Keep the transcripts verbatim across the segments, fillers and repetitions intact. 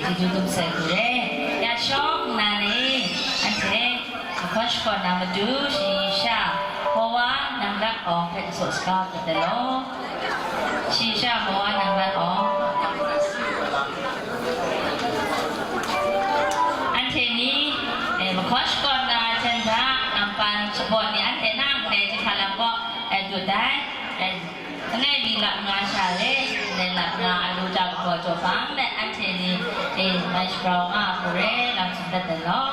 Chyeju dum sai hku re. Ya shawng nnan e, anhte mahkawn shakawn na matu, shayi sha, Kawa Nang Lat Awng hpe tsaw saga dat ai law. Shayi sha, Kawa Nang Lat Awng. Anhte ni, eh, mahkawn shakawn na hten hta, nampan shabaw ni anhte nang hpe jahka lam kaw, eh, dut ai. Eh, Langai mi lap nga sha re, langai lap nga alu ja kabaw jaw bang let anhte ni, e, mai shagrau nga a hku re, lam tsun dat ai law.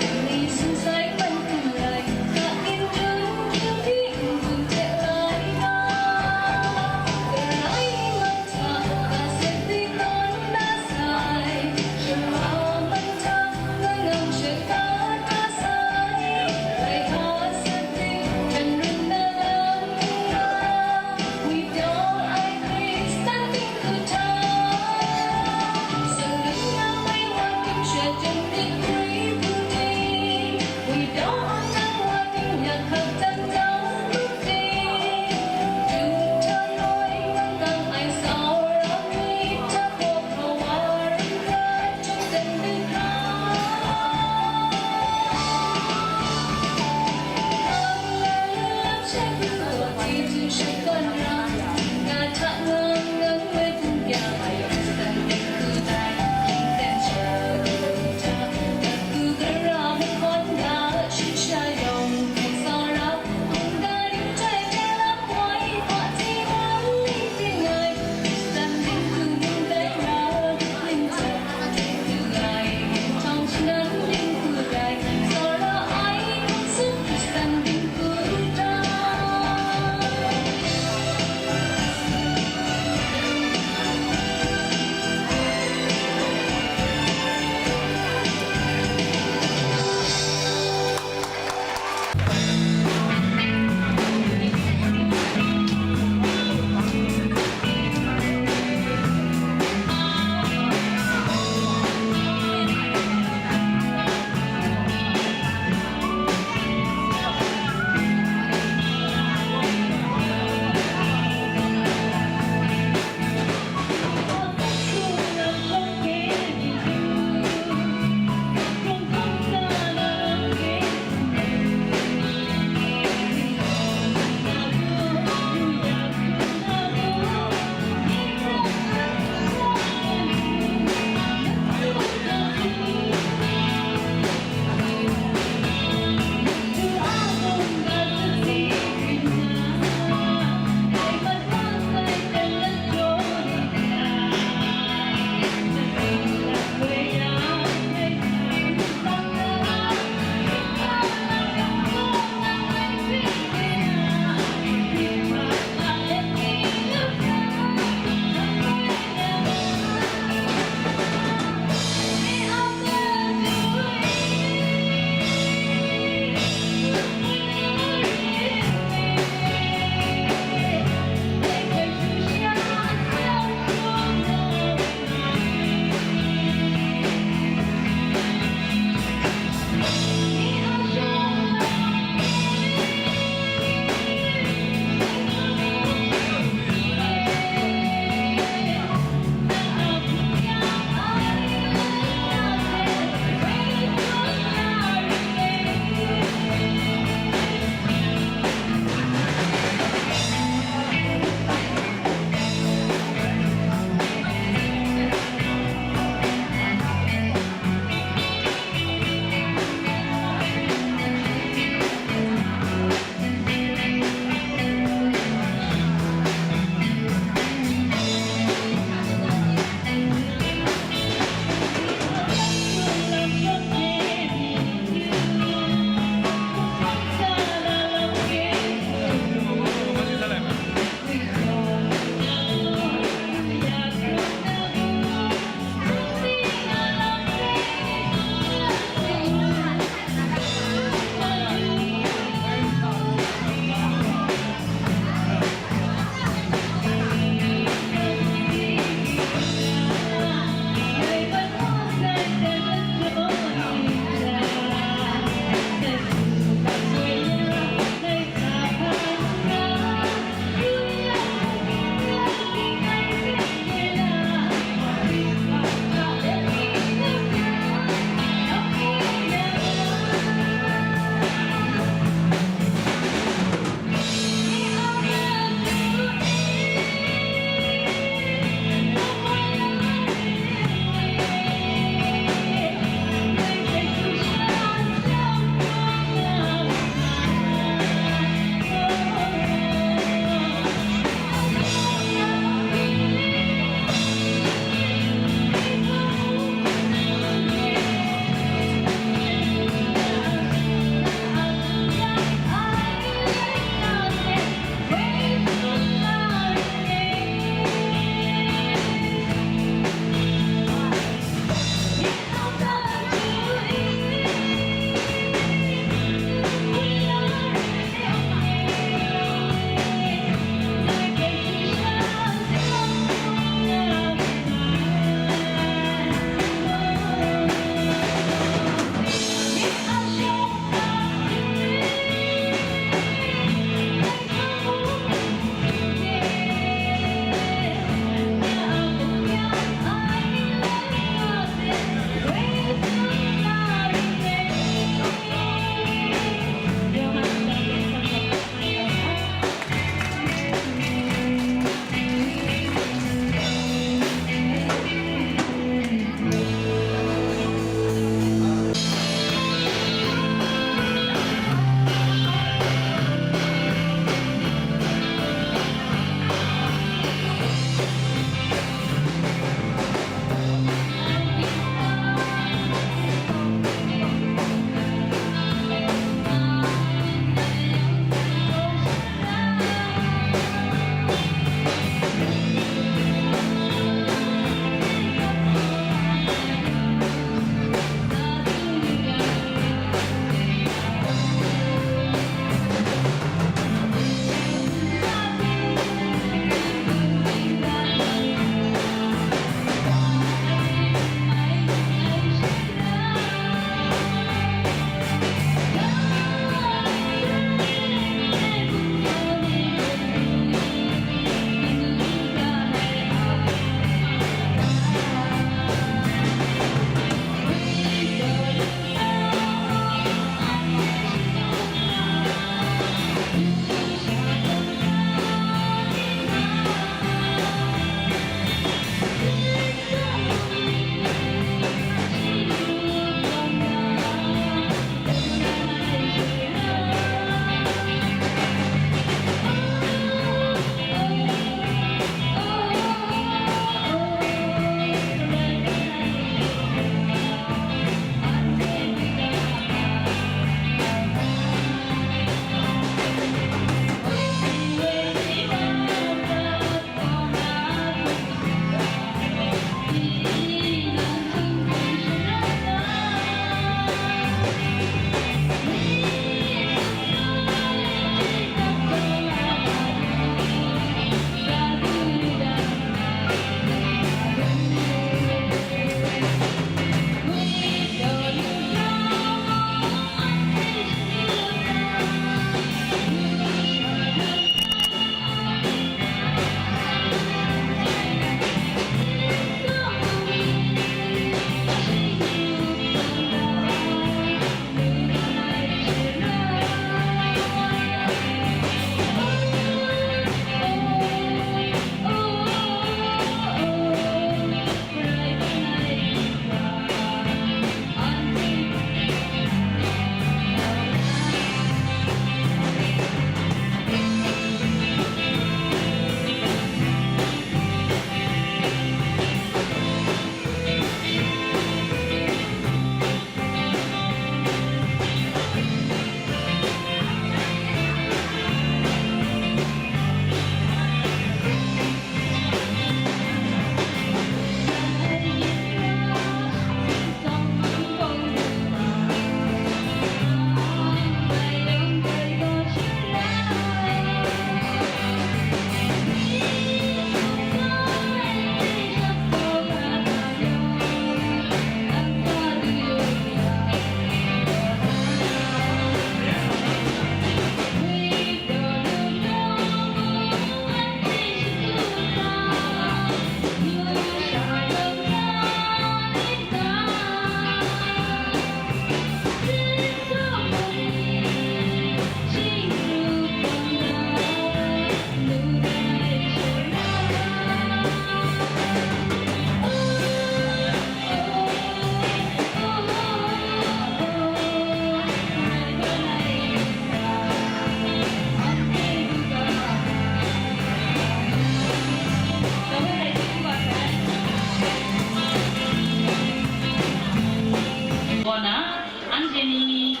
Kaw na, anhte ni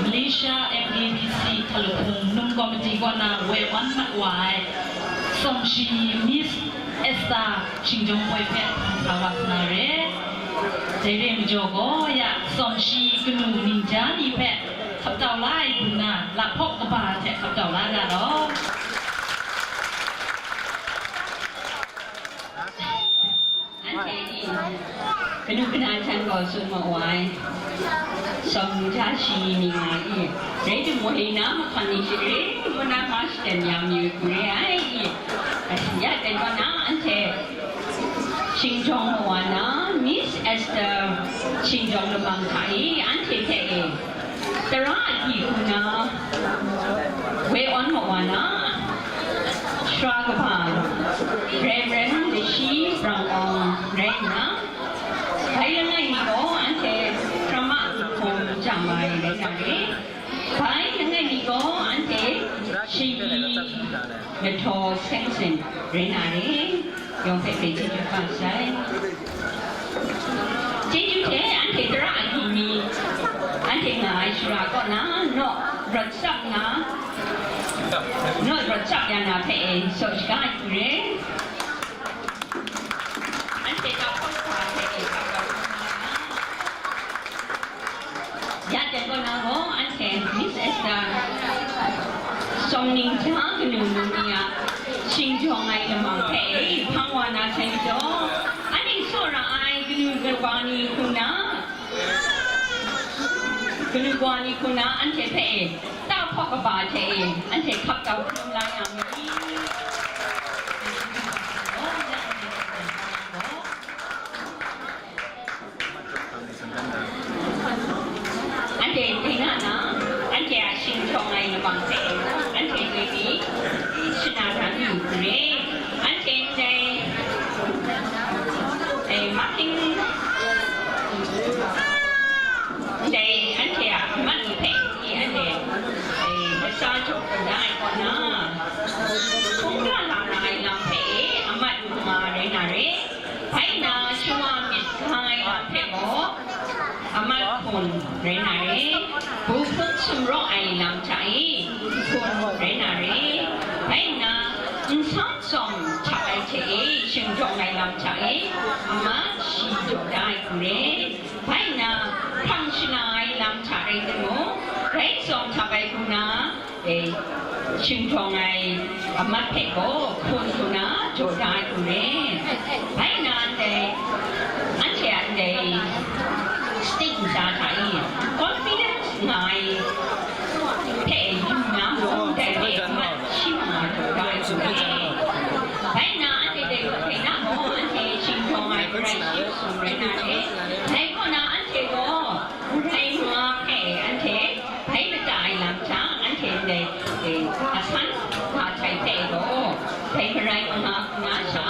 Malaysia M D B C Htaluhpung Num Committee kaw na woi wan mat wa ai Sawmshi Miss Esther Shingjawng Poi hpe hpang sa wa sa na re. Dai re majaw gaw, ya Sawmshi kanu ningja ni hpe hkap tau la ai hpung na, lahpawk kaba hte hkap tau la ga law. Anhte ni kanu kana hten gaw tsun ma wa ai, sawng ja shi ni nga i, rai timung, hei na mahkan ni shi rai timung na ma shaten ya mayu hku re ai i, ya ten kaw na anhte Shingjawng Mawa na, Miss Esther Shingjawng Lamang hta i, anhte hte e, tara agyi hku na, woi awn ma wa na, sara kaba, Reverend Lashi Brang Awng rai nna, bai langai mi gaw anhte drama hkum jam ai rai na re, bai langai mi gaw anhte Shingyi Lahtaw Samson rai na re. Yawng hpe hpe chyeju hpa sai. Chyeju hte anhte tara agyi mi, anhte nga ai shara kaw na, naw rawt tsap nga, naw rawt tsap ya na hpe e, saw shaga ai hku re. Anhte tau hkawhkwa hpe e, tau hkawhkwa nga. Ya ten kaw na gaw, anhte Miss Esther Sawng Ningja kanu num ni a shingjawng ai lamang hpe e hpang wa na sai majaw, anhte tsaw ra ai kanu kaba ni hku na, kanu kaba ni hku na anhte hpe e, tau hkawk kaba hte e, anhte hkap tau hkrum la yang mi? Anhte dai na na, anhte a shingjawng ai lamang hte, anhte dai ni, shana dan yu hku re, anhte ndai, eh, making, ndai anhte a amat ni hpe, anhte, eh, masa jaw kau da ai kaw na, hkungga la ra ai lam hpe, amat nga rai na re. Bai na, shawa myit ga ai lam hpe gaw, amat hpun rai na re, bu hpun sumraw ai lam hta e, hpun rai na re, bai na, nsam tsawm hta ai hte e, shingjawng ai Lam hta e, a mat shi jaw da ai hku re. Bai nna, hkrang shana ai lam hta rai timung, grai tsawm htap ai hku na, e, shingtawng ai a mat hpe gaw hpun hku na jaw da ai hku re. Bai nna ndai, anhte a ndai state masha hta e confidence nga ai hpe yu na mung, dai hpe a mat shi manga jaw da ai hku re. Bai nna anhte dai hpe na gaw, anhte shingtawng ai hparai shi masum rai na re. Dai kaw na anhte gaw, dai nga hpe anhte bai mada ai lam hta, anhte ndai, e, ga san, ga htai hpe gaw, dai marai manga hku na sha,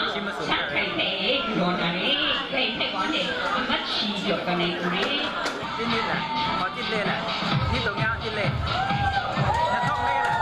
san htai hpe e galaw na re, dai hpe gaw anhte a mat shi jaw tawn ai hku re. တစ်နှစ်လား၊ ဟော၊ တစ်လေးလား၊ နှစ်သုံးည၊ တစ်လေး၊ နှစ်ထောင်လေးလား။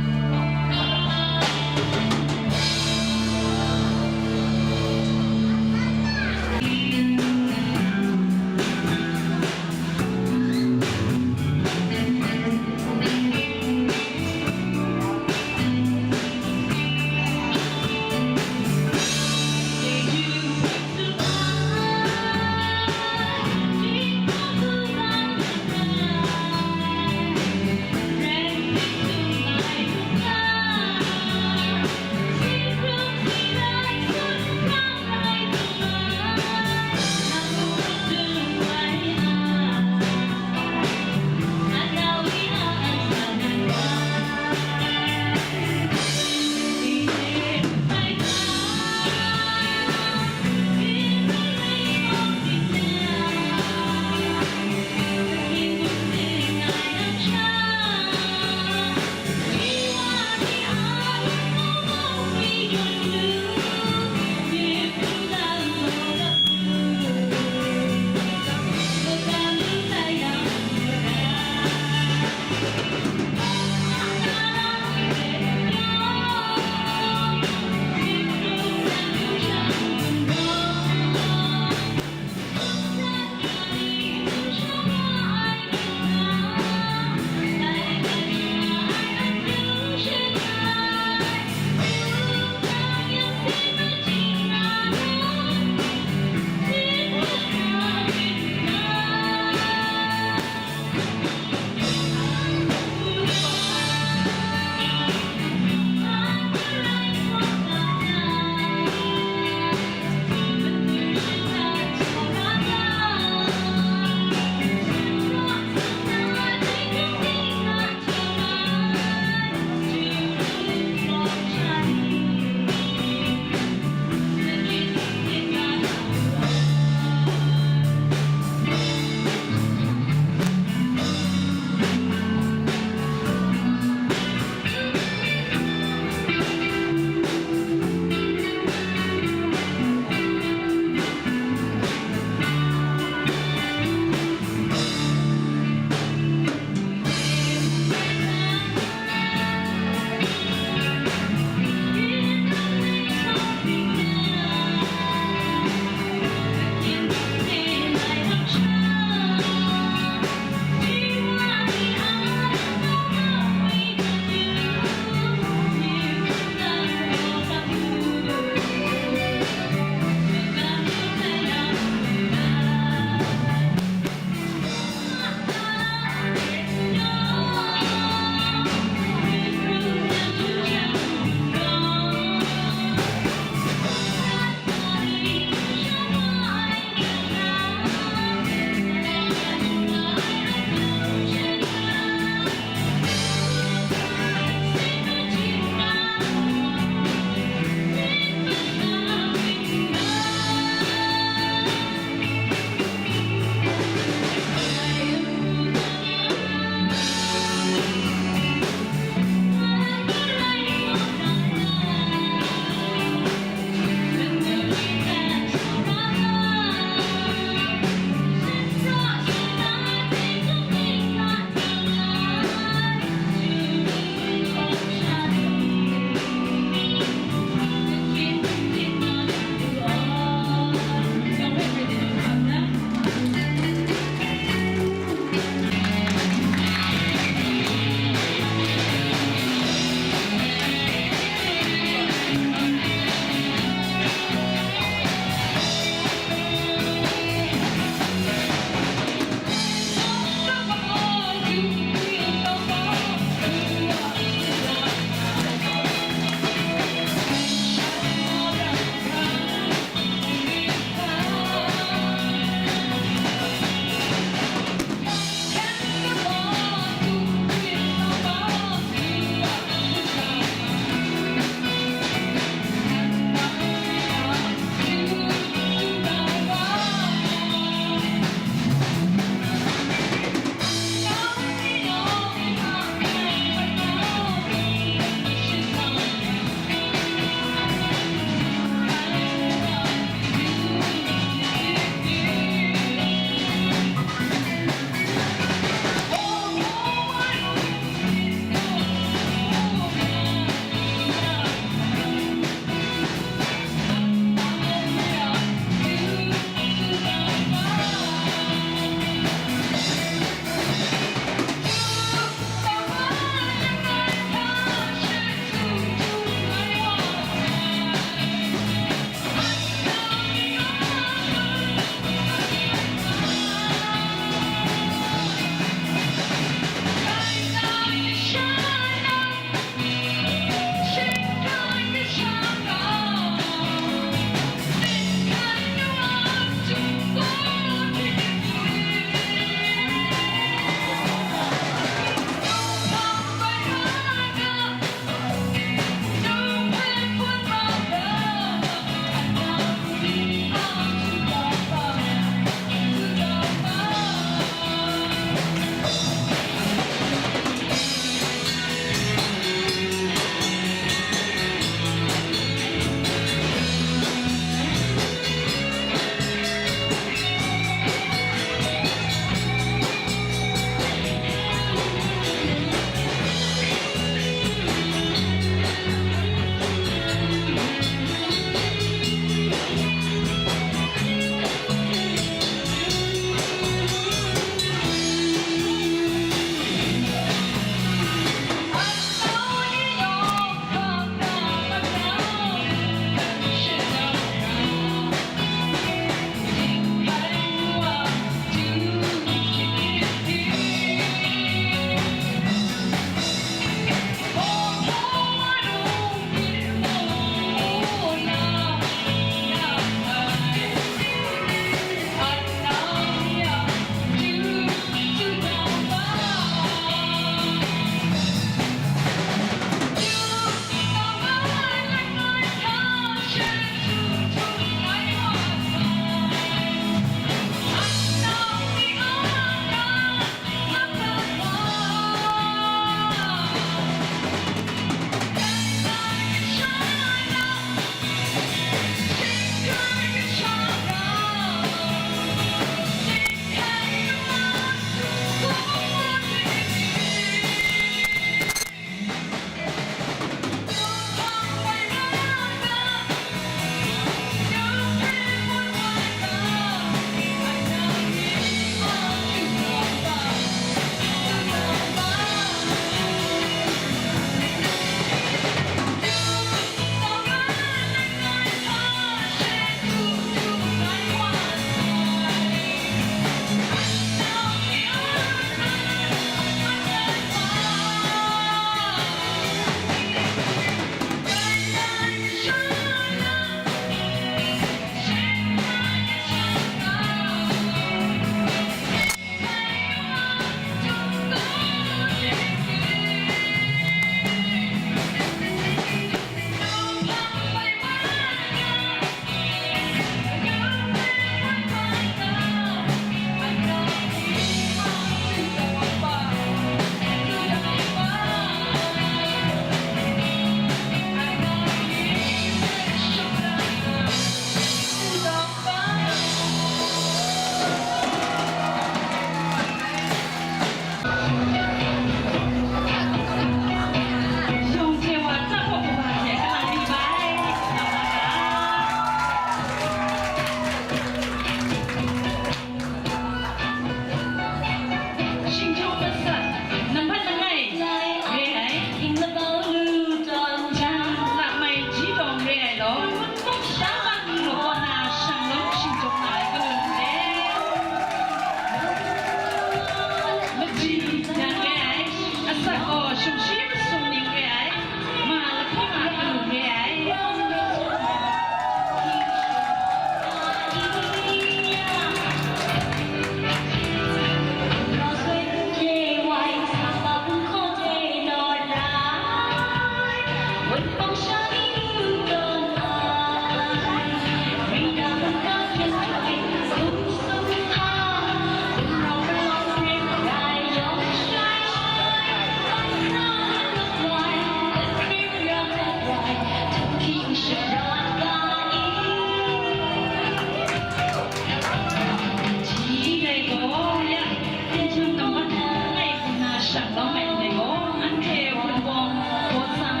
Shang lawm ai ndai gaw, anhte Wunpawng Bawt Sang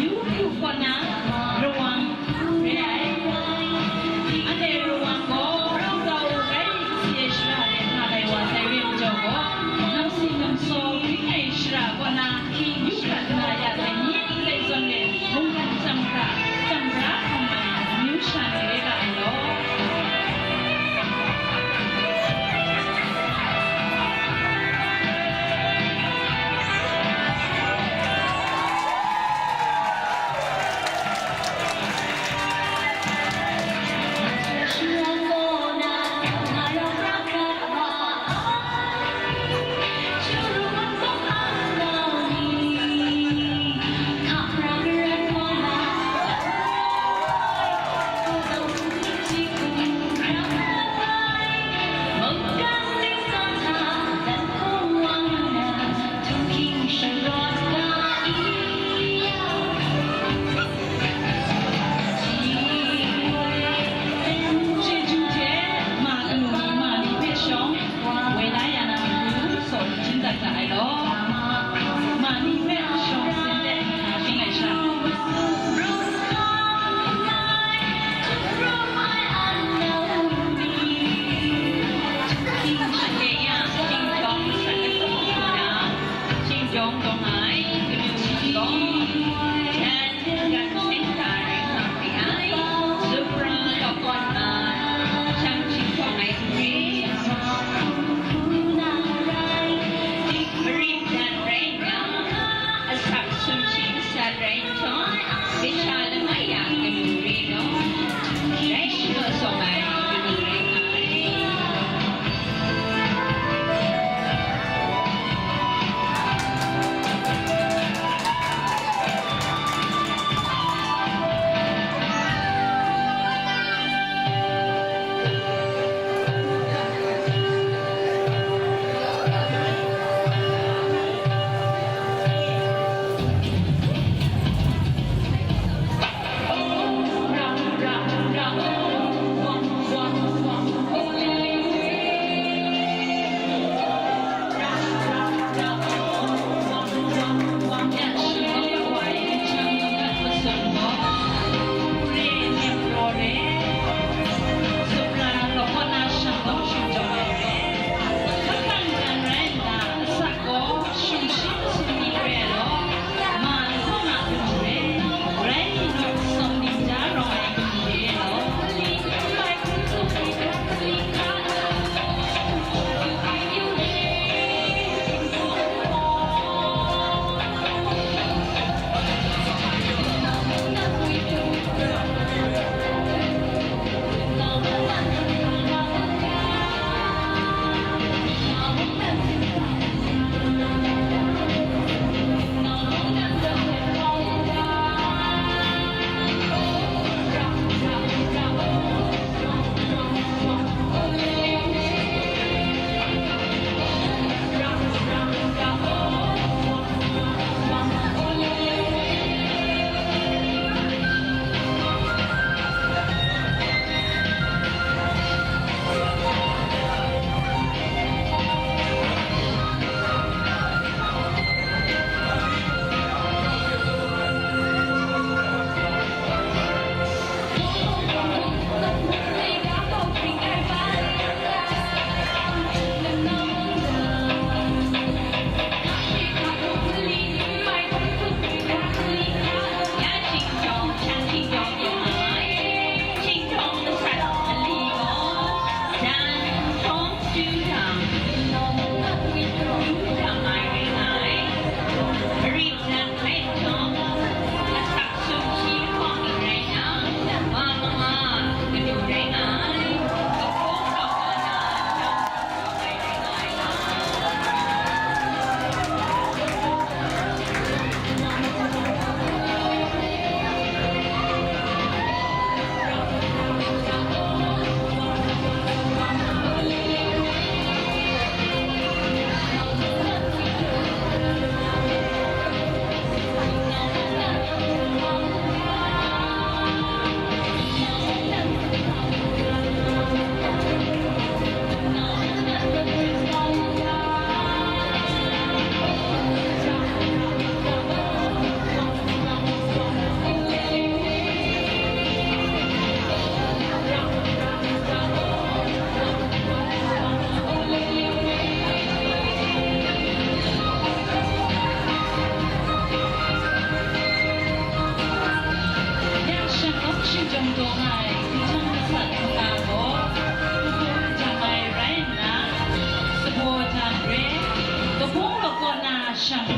Yu Hkru kaw na Rawang re ai. Anhte Rawang gaw Rau Rai Kasi ai shara de nga lai wa sai re majaw gaw, namsi namsaw bring ai shara kaw na yu hkrat na ya ai ni ndai zawn e mungkan chyam hkra, chyam bra hkawm ai amyu sha ni re ga ai law. Chyeju hte ma kanu ni ma ni hpe shawng woi la ya na matu, saw jin dat ga ai law. Ma ni hpe shawng sin de, shing ai sha. Shing de ya, shing dawng sha de, shing dawng dawng ai, kanu ni gaw, Jan seng ga rai nga re ai, Zubra kaw kawn na, shang chyinghkawng ai hte, marit dan rai nna, asak sumshi masat rai nhtawm, masha langai a kanu re law, rai shadaw sawm ai kanu rai nga ai.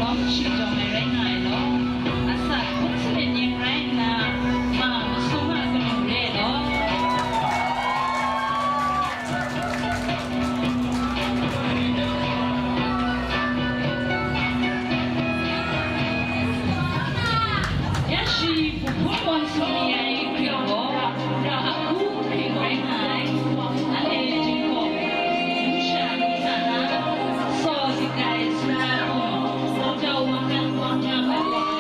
Lawm shi jawng ai rai nga ai law, asak hpung sanit ning rai nna, ma masum a kanu re ai law. Ya shi, bumhpun gawn sum mi ai hkring gaw, ra a hku hkring rai nga ai. Anhte jinghpaw, numsha ni hta na, saw dik ai sara hkum, wunjau wangkan wang nga ai.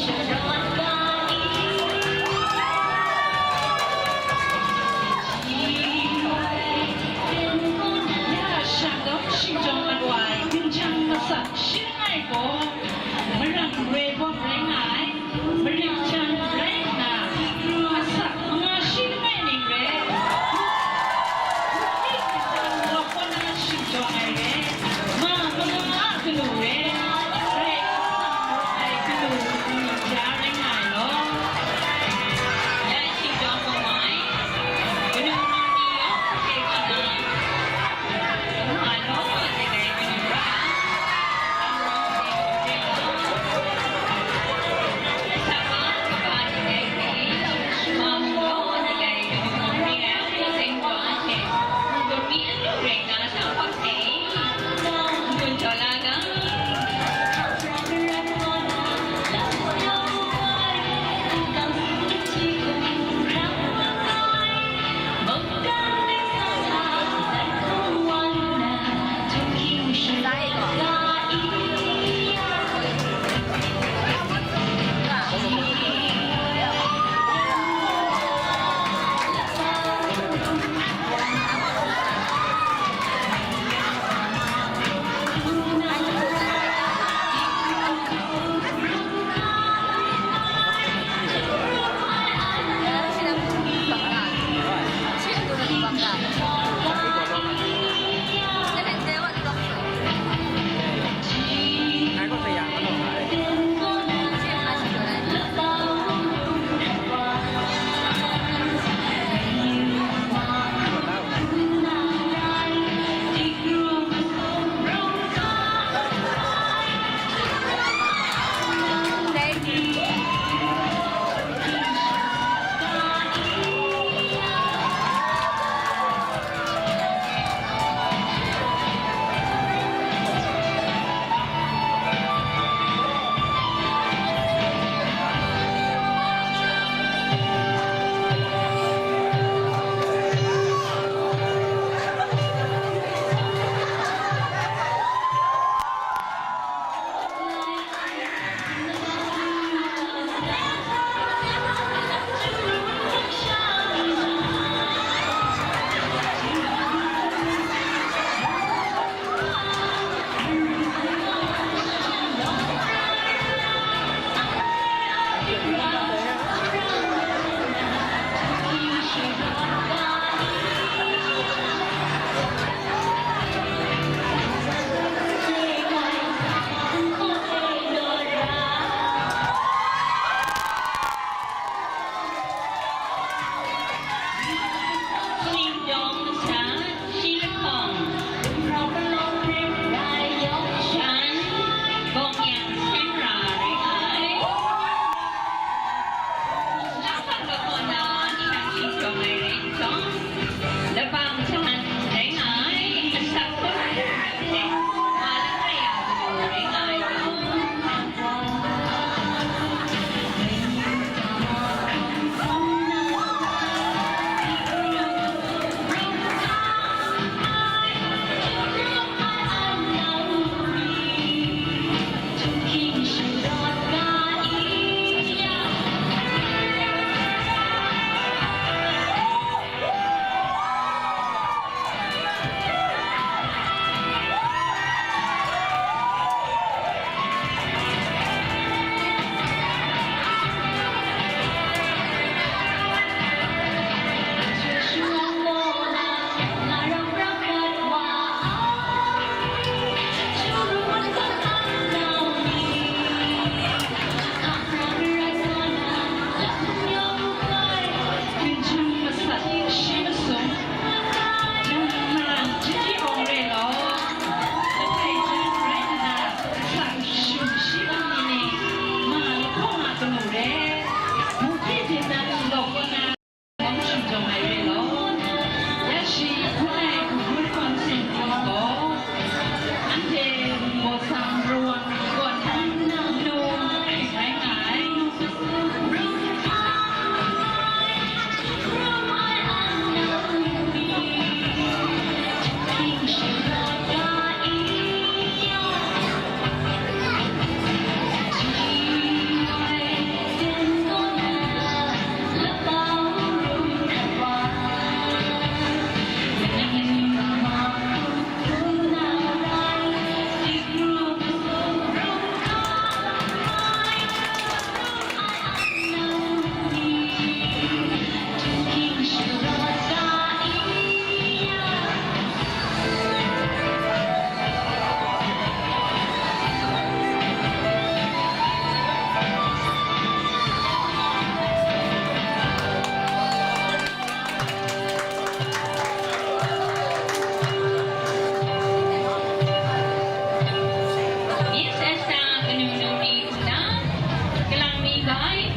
Ya shandawng shingjawng mat wa ai, ginjang masak shi langai gaw, marang roi bawm rai nga ai, marit jan rai nna, asak manga shi langai ning rai, gumhpraw na shingjawng ai rai, ma manga a kanu rai, Karai Kasang rawt ai kanu ni jar,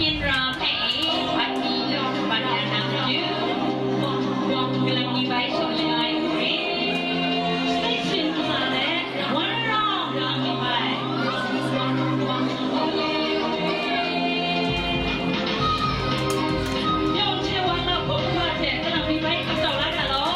Ra hpe e, bat ni, bat ya na matu, galang ni bai shawng ai hpe, station hkra let, one round galang ni bai. Yawng hte wa na hpung wa hte galang ni bai hkap kau la ga law.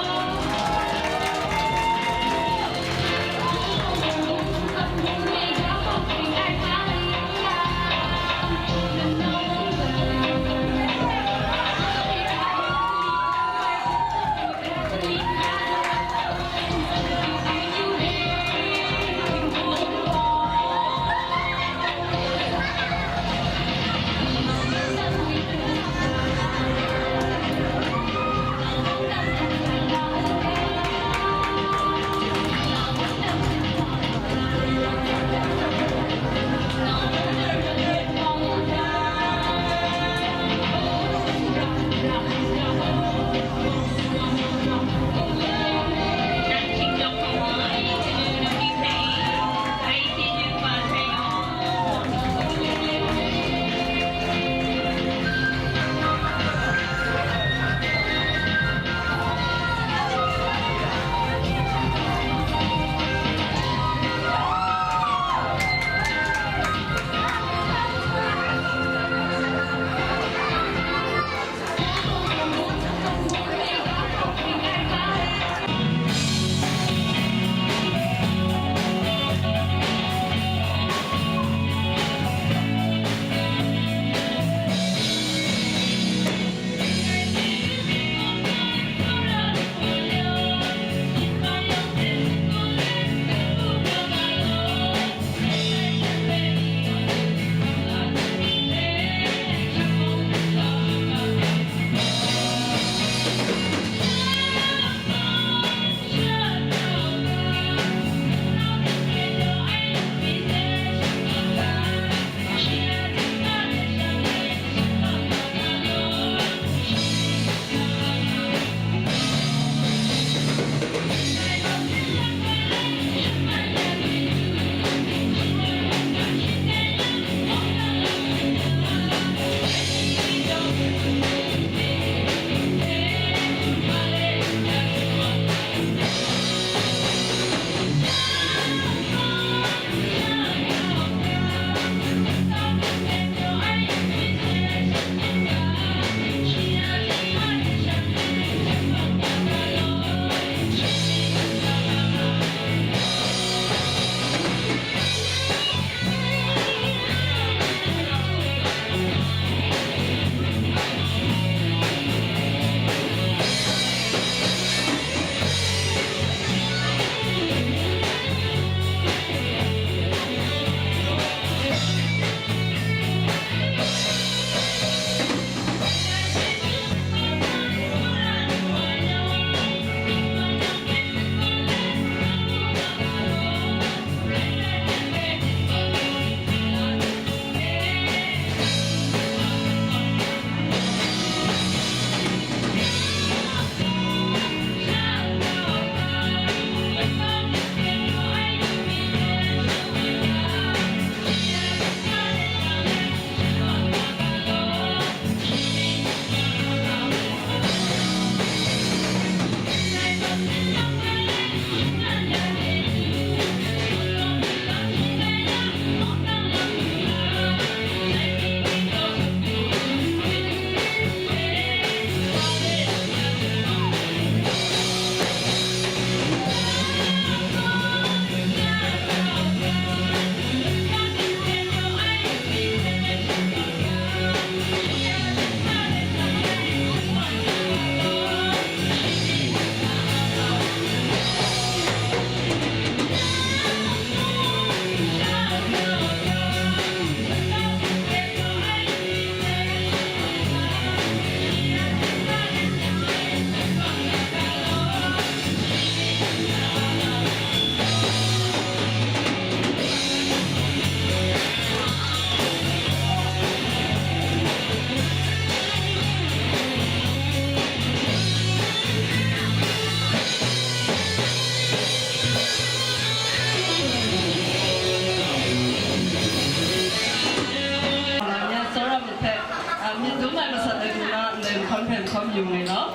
Hkan hpe n hkam yu nngai lau.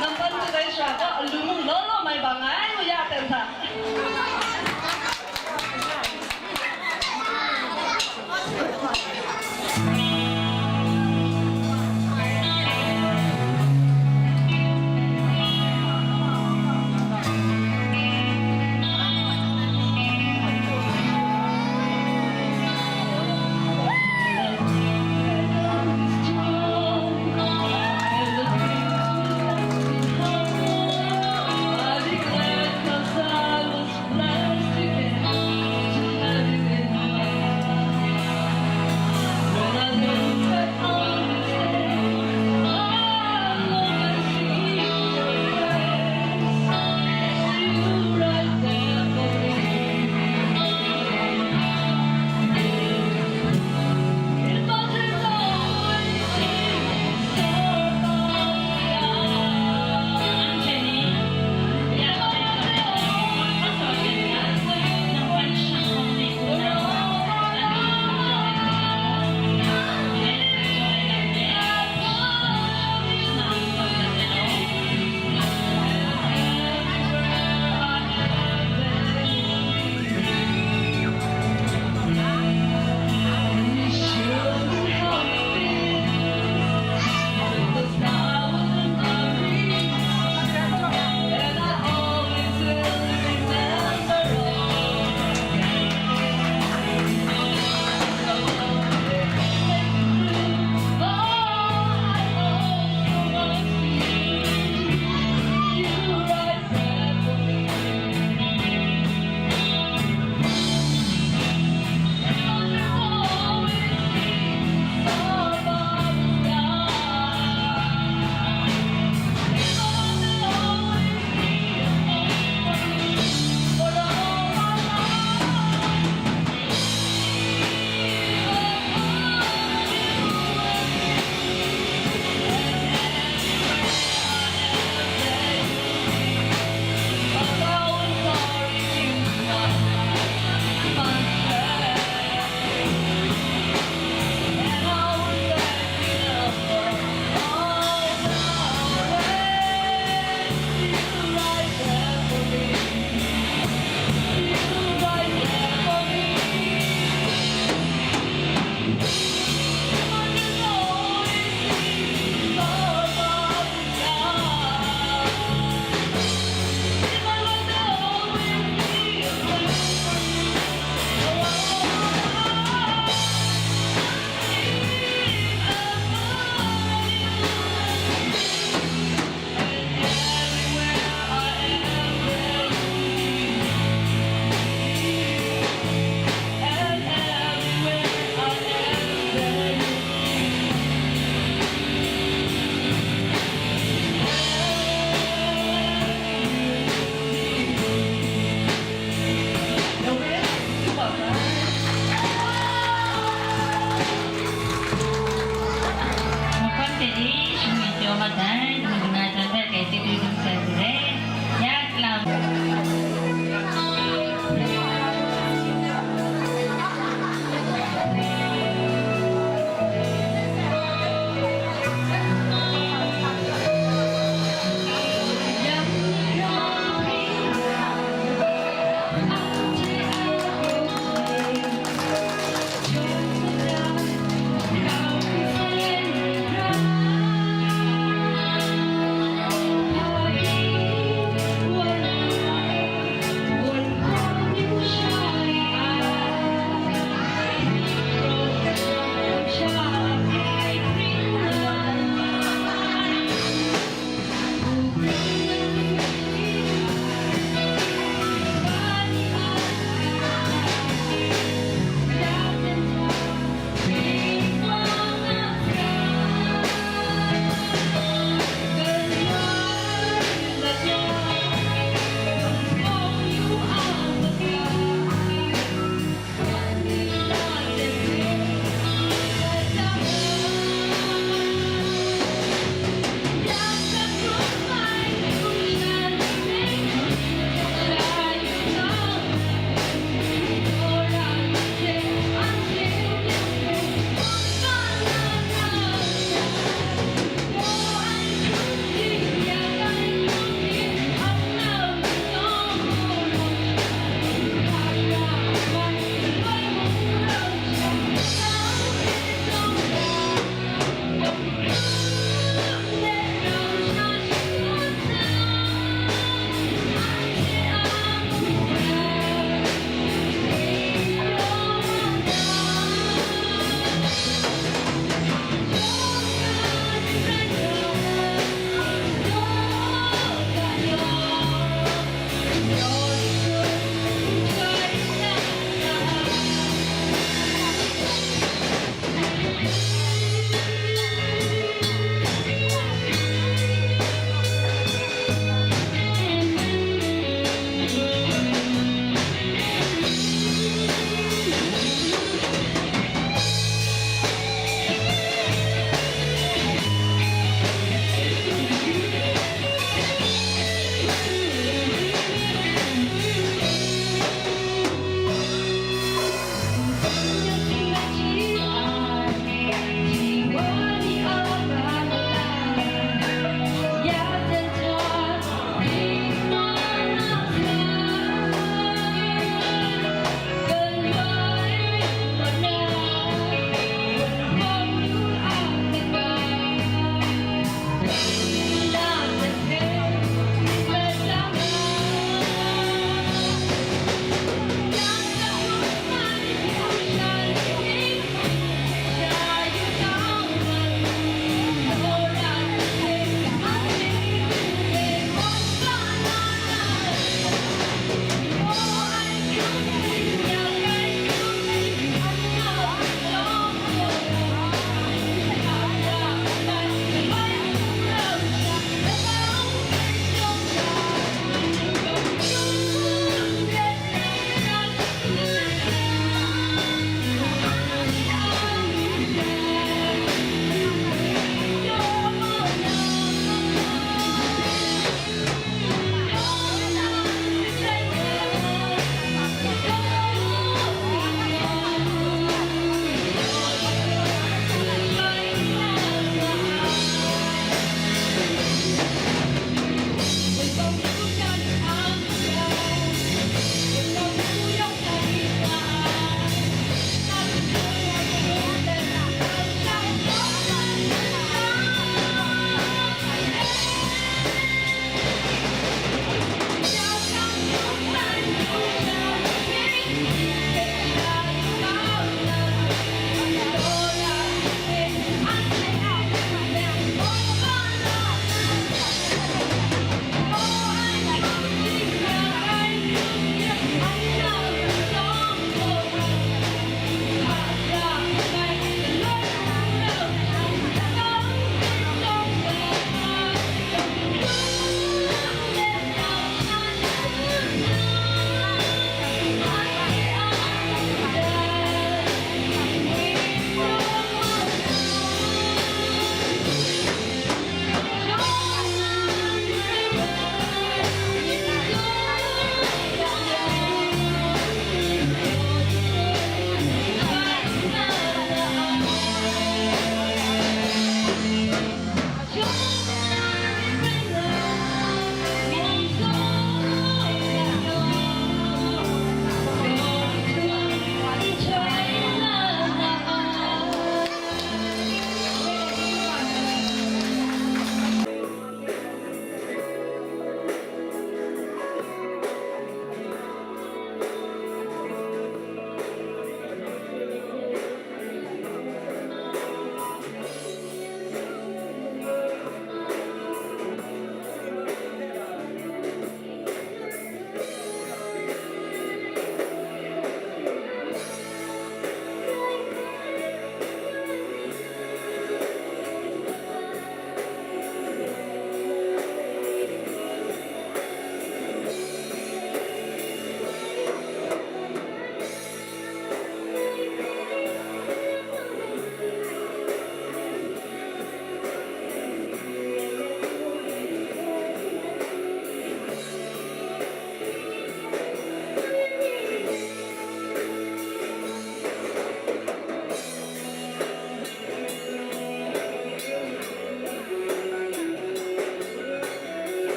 Nampan kadai sara gaw alu mung law law mai bang ai, u ya ten hta.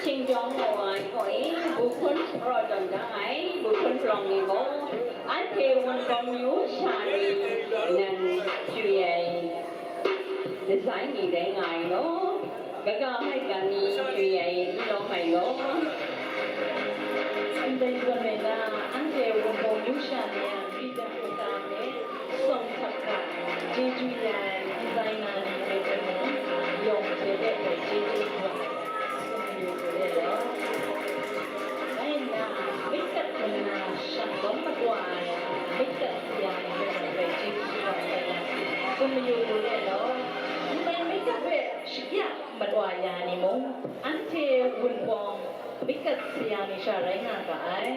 Shingtawng wa ai hkaw e, bu hpun shapraw tawn da ai, bu hpun palawng ni gaw, anhte Wunpawng myu sha ni nan chyu ai, lazai ni rai nga ai law, kaga hpai ga ni chyu ai n lawm ai law. Ndai zawn e na, anhte Wunpawng myu sha ni a, Peter Kuta hpe, Tsawm hkap hkap, chyeju ya ai, n rai na ni hpe hpe mung, yawng hte hpe gaw chyeju hkap ai, tsun mayu lu let law. Rai nna, myit kat hkrum nna, shang tawn makwa ai, myit kat saya ni hpe mung grai chyeju hkap ai, tsun mayu lu let law. Ndai myit kat hpe shakya makwa ya ni mung, anhte Wunpawng myit kat saya ni sha rai nga ga ai.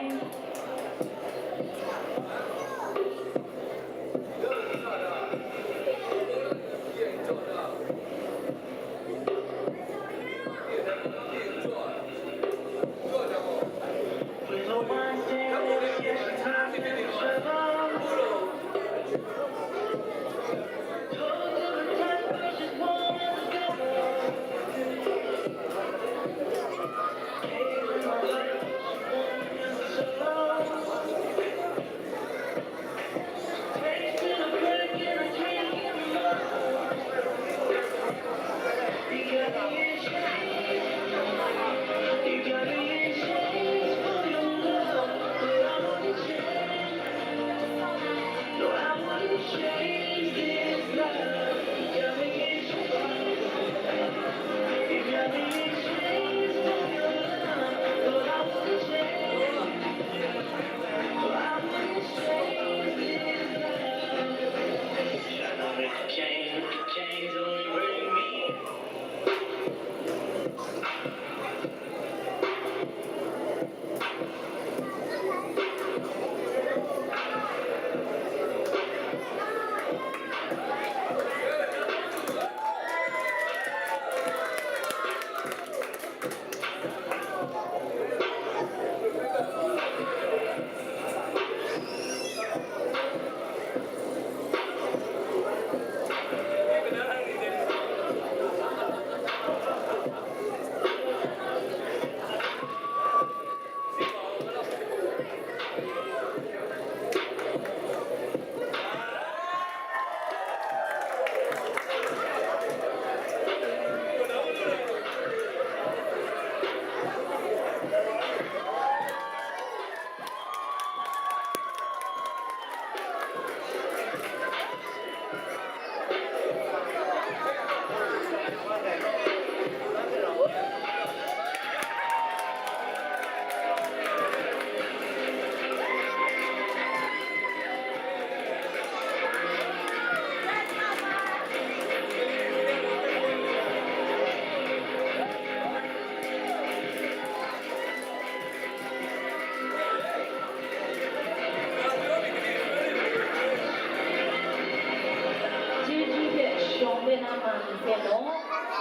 Chyeju hte shawng de na ma ni hpe naw,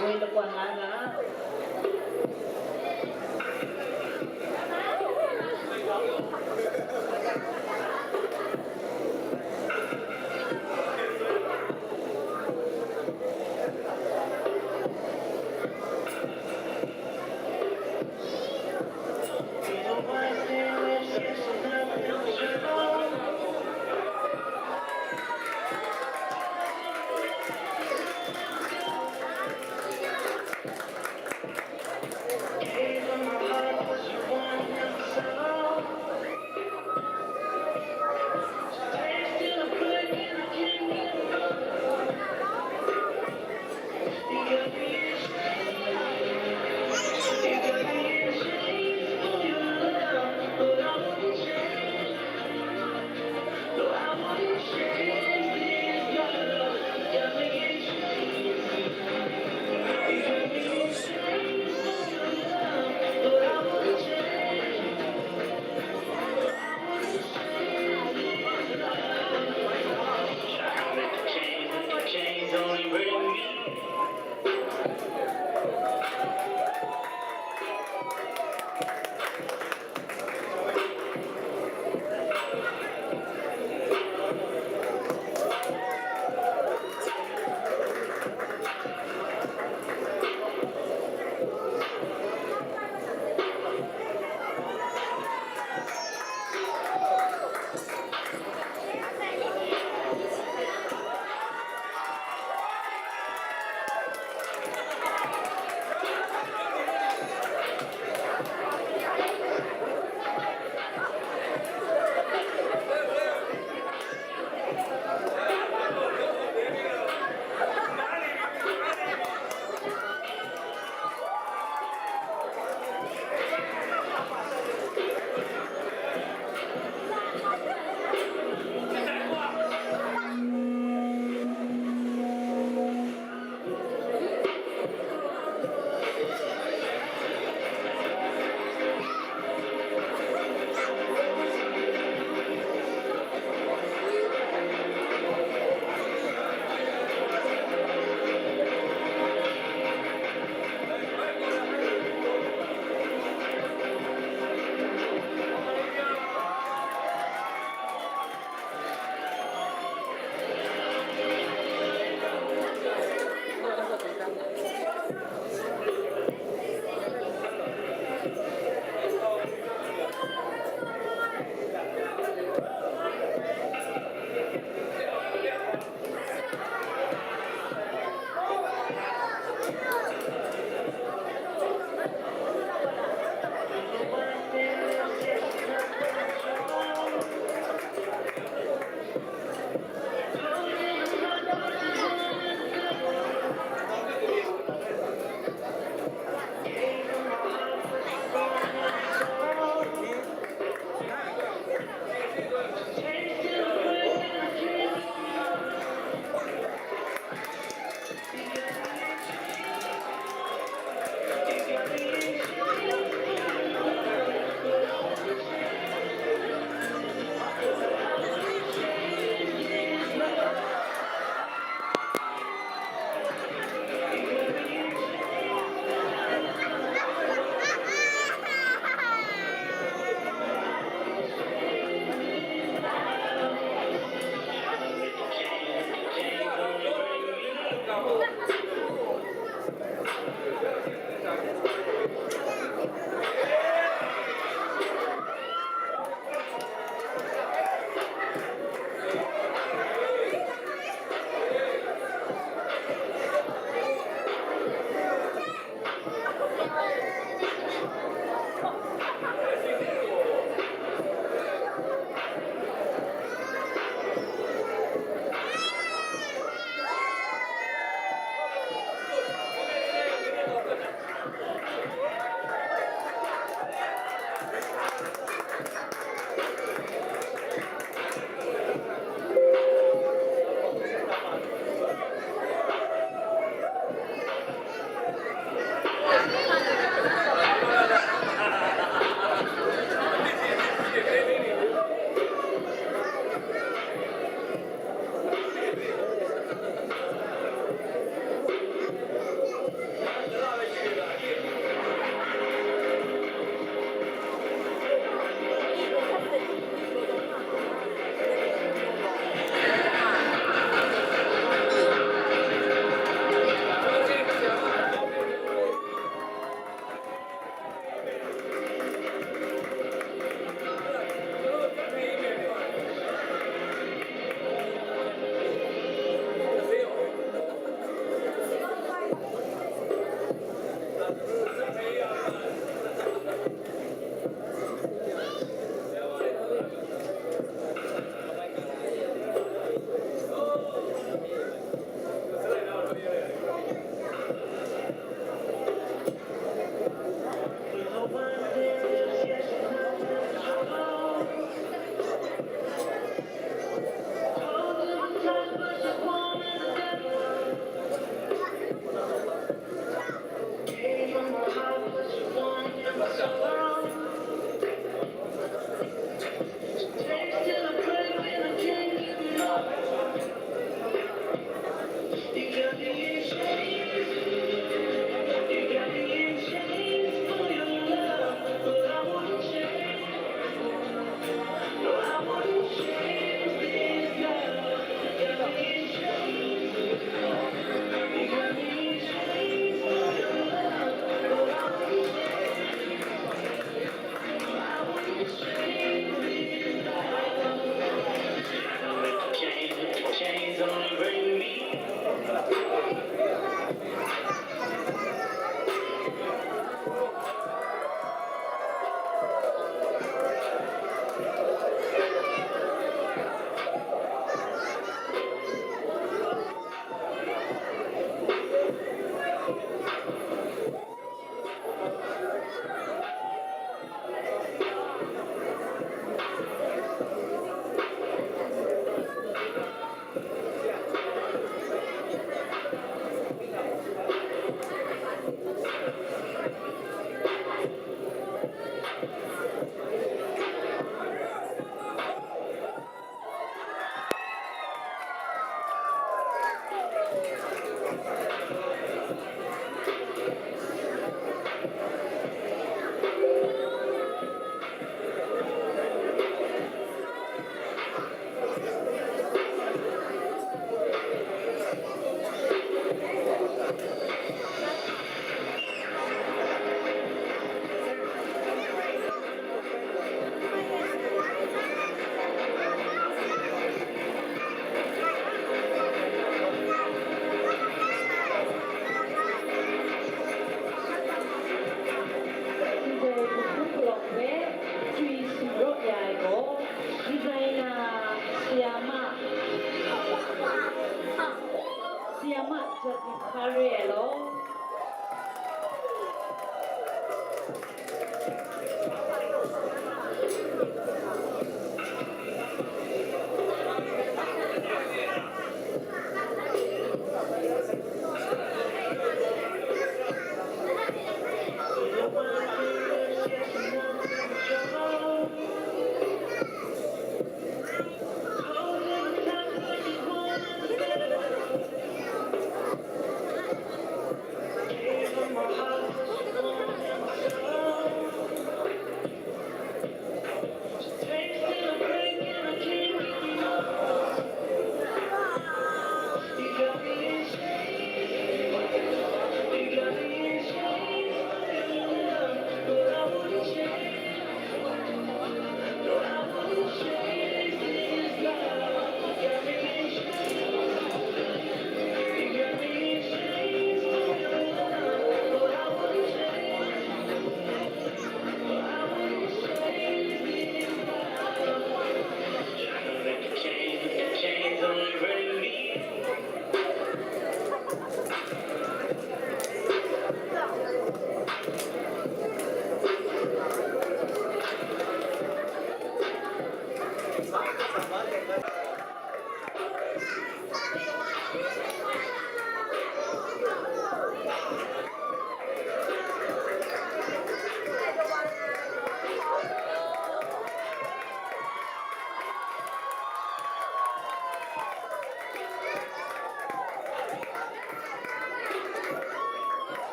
woi lakwan la ga.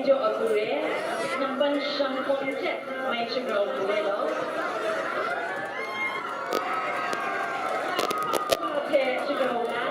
Jaw a ku re, nampan shang hkawm hte mai shagrau ku ai law. Hpa hpe shagrau la.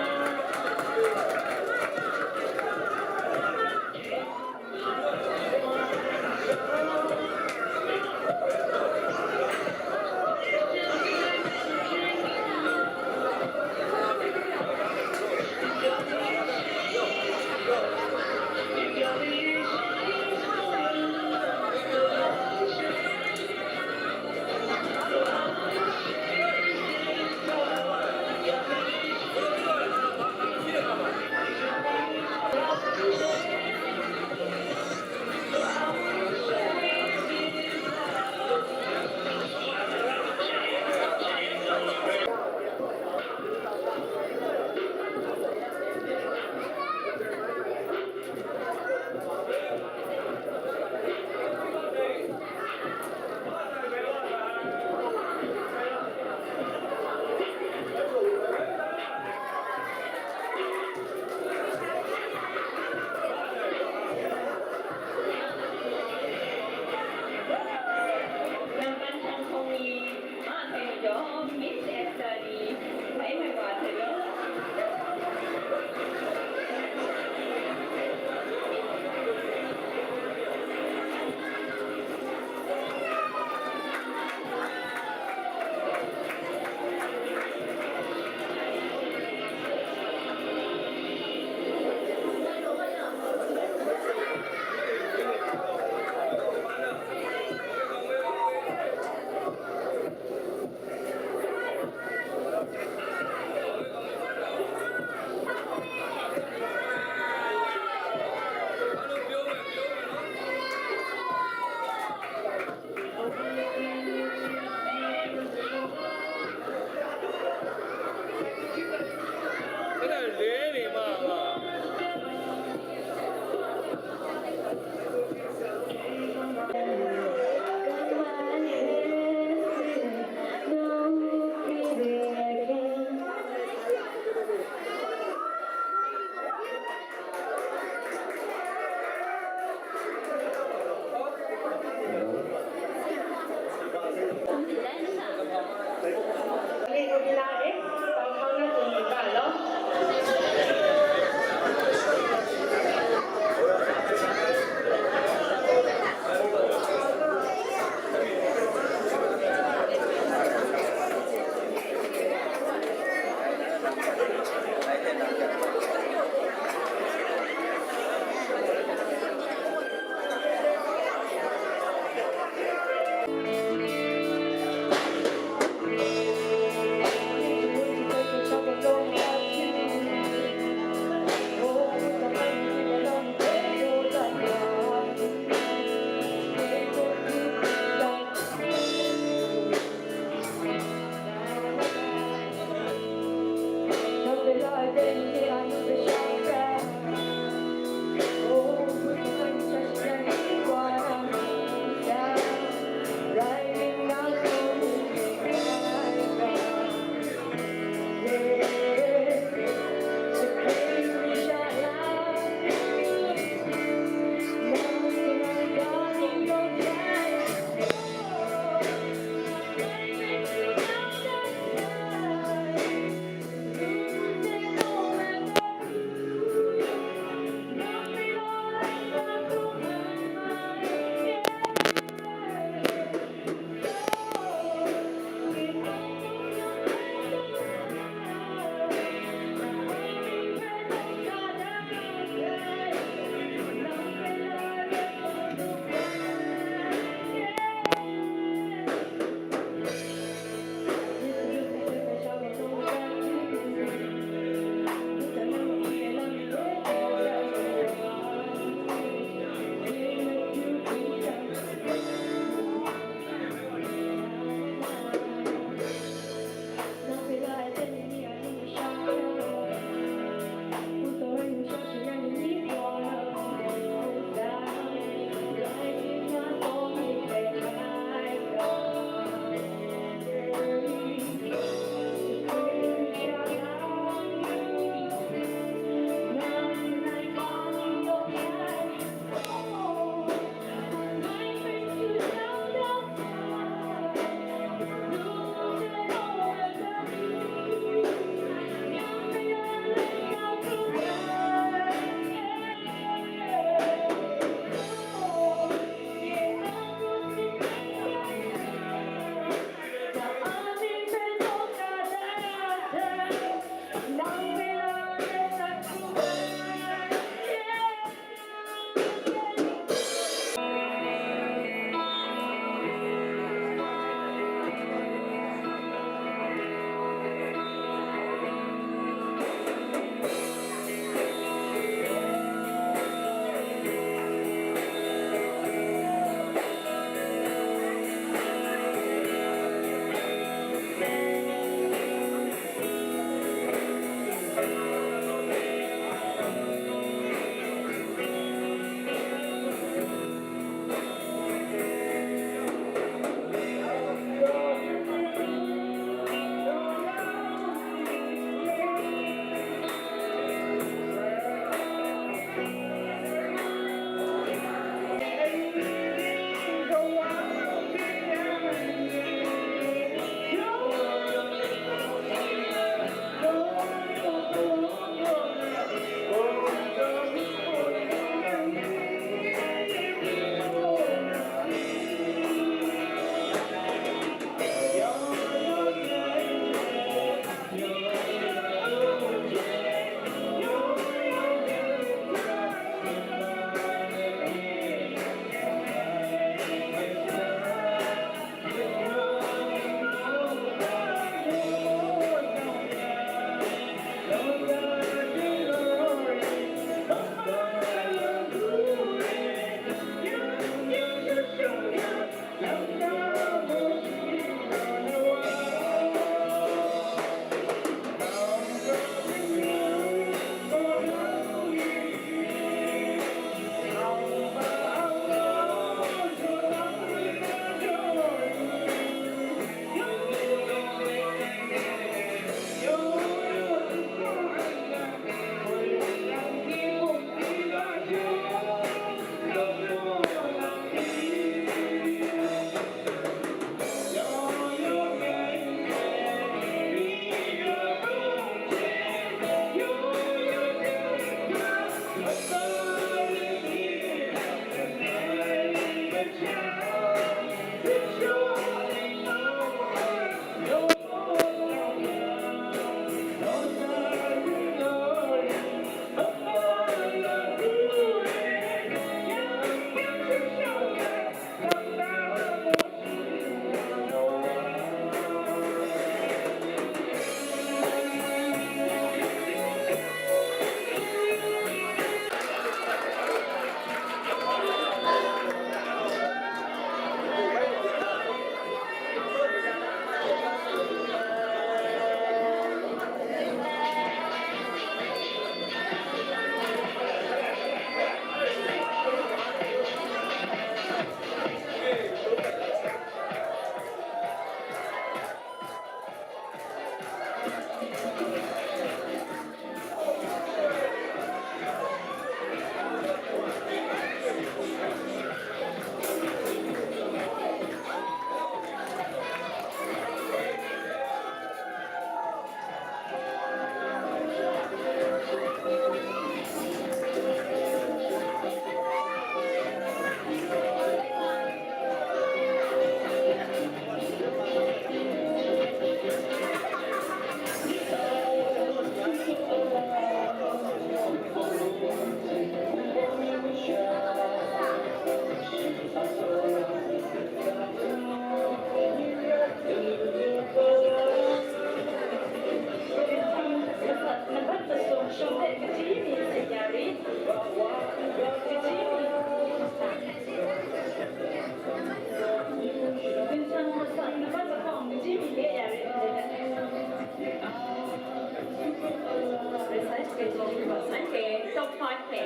Anhte top five hpe,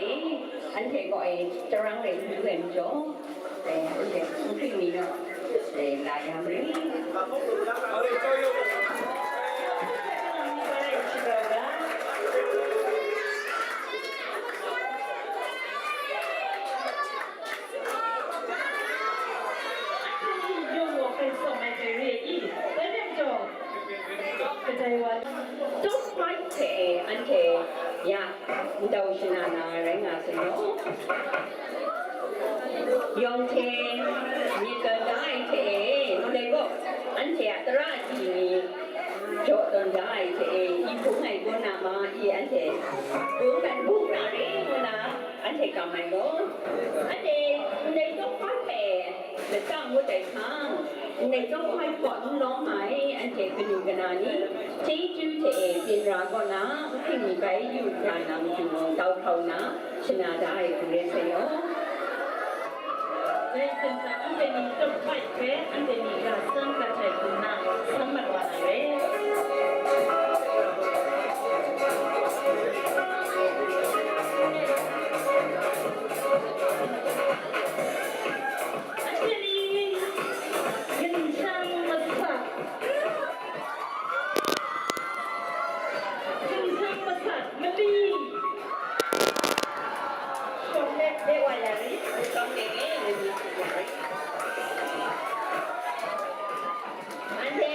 anhte gaw e, tarang rai n du ai majaw, e, anhte nhpring mi naw, e, la ya marit. Top five hte anhte ya ndau shana na rai nga sai law. Yawng hte myit tawn da ai hte e, ndai gaw anhte a tara agyi ni jaw tawn da ai hte e, i hpung ai kaw na ma i anhte bung dan bung na re ngu na anhte kam ai gaw, anhte ndai top five hpe lata ngut ai hpang, ndai top five kaw n lawm ai anhte kanu kana ni, chyeju hte e byin ra kaw na, nhpring mi bai yu hkra na matu mung tau hkau na, shana da ai hku rai sai yaw. Dai hten hta anhte ni top five hpe anhte ni ga san gat ai hku nna, san mat wa na re. Anhte ni, ginshang masat. Ginshang masat mali. Shawng de, de wa ya ri. Shawng de, de wa ya ri. Anhte.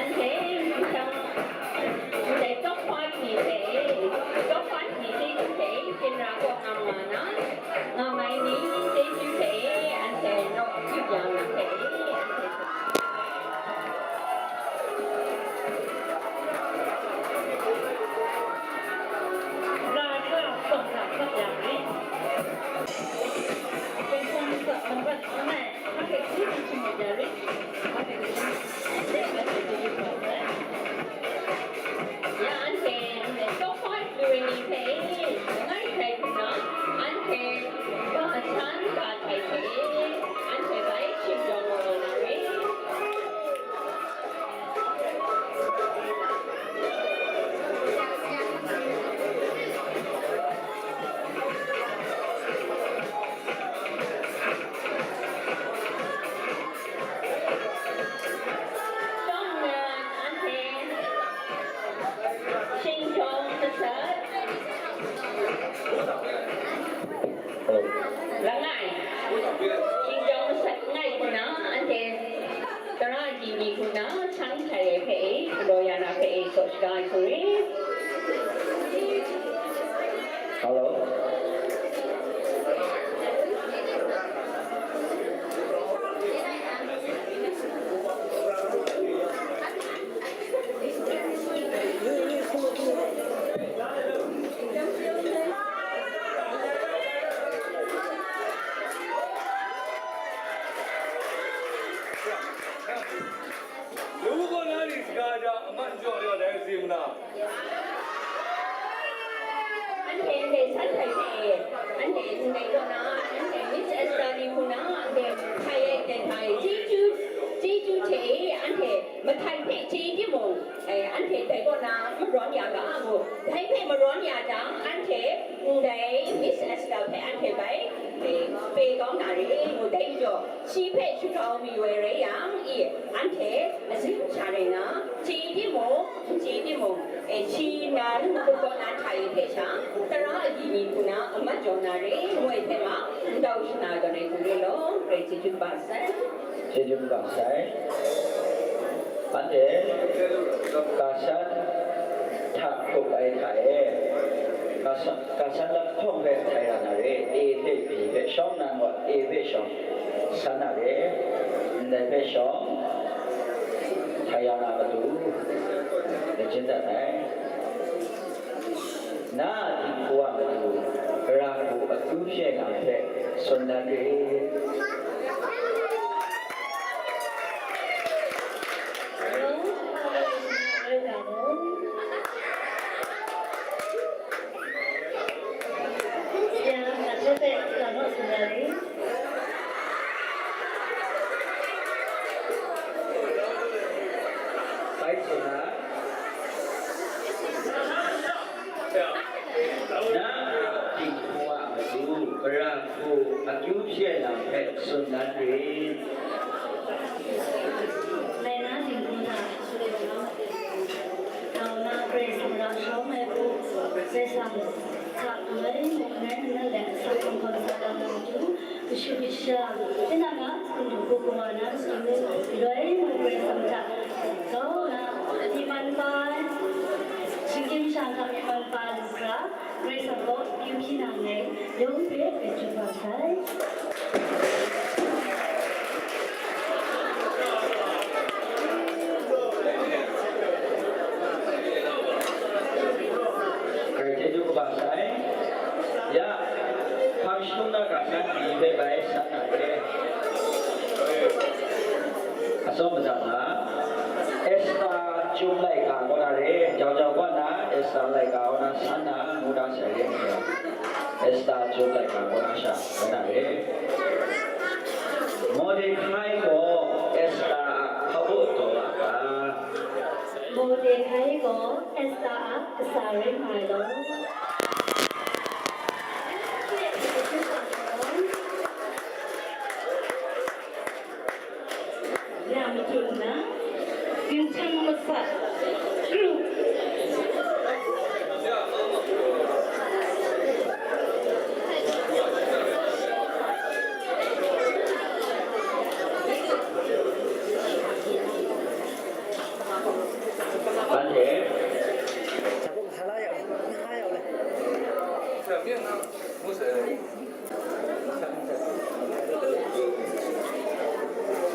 Anhte, ndai top five ni hpe, top five ni chyeju hpe, byin ra kaw nga ma na, nga mai ni, chyeju hpe, anhte naw yu yang na hpe, anhte Ya anhte, top five lu ai ni hpe, langai hkrai hkuna, anhte ga san ga ai hte, anhte bai shingkang wa na re. Langai, shingkang masat langai hkuna, anhte tara agyi ni hkuna, san hkrai ai hpe e, galaw ya na hpe e, tsaw shaga ai hku re. Hello. Anhte ndai san hkrai hte, anhte ndai kaw na, anhte Miss Esther ni marawn ya ga mu. Dai hpe marawn ya jang, anhte ndai Miss Esther hpe anhte bai, e, pe kau na re ngu, dai majaw, shi hpe shakau mi woi rai yang, i, anhte mazin masha rai na, chye timung, n chye timung, e, shi nan hkut kaw na hta e hpe sha, tara agyi ni hku na a mat jaw na re ngu ai hpe ma, n tau shana tawn ai hku re law, Karai chyeju kaba sai. Chyeju kaba sai. Anhte, kasan hta hkrup ai hta e, kasan, kasan lahkawng hpe htai ra na re, A hpe B hpe shawng, nan gaw A hpe shawng, san na re, ndai hpe shawng, htai ya na matu, lajin dat ai. Na a dinghku a matu, gara hku akyu hpyi ai lam hpe tsun dan re. Bai tsun na. Na a dinghku a matu, gara hku akyu hpyi ai lam hpe tsun dan re. Ngai na dinghku hta, nau na Karai Kasang ra sharawng ai hku, Karai Kasang hta galoi mung ngai manat let asak hkawm sa na matu, kashu kasha, tinang a hpung hku kawa na matu, galoi mung Karai Kasang hta kau na myi man pa ai, shinggyim shang hta myi man pa ai lu hkra, Karai Kasang kaw akyu hpyi na nngai, yawng hpe grai tsun wa sai. Grai chyeju kaba sai. Ya, hpang shadung na kasan pyi hpe bai san na re. Atsawm madat na, Esta chyum laika kaw na re, jau jau kaw na, Esta laika kaw na san na, ngu na sai re. Esta chyum laika kaw na sha, kaw na re. Mordekai gaw Esta a hpabaw taw a ta? Mordekai gaw Esta a kasa rai nga ai law. Ya mating na, ginchang masat, kru. Anhte,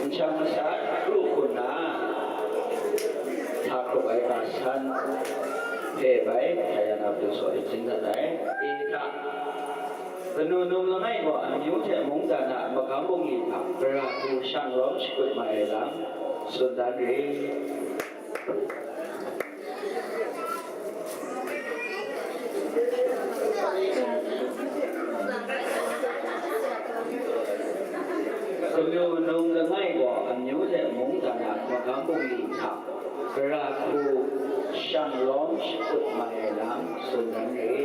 Nshang masat kru hkun na, hta hkrup ai ga san hpe bai, hta ya na pru saw e, ning dat ai. E hta, kanu num langai gaw amyu hte mungdan a magam bungli hta, gara hku shang lawm shakut mai ai lam, tsun dan re. Kanu num langai gaw amyu hte mungdan a magam bungli hta, gara hku shang lawm shakut mai ai lam, tsun dan re.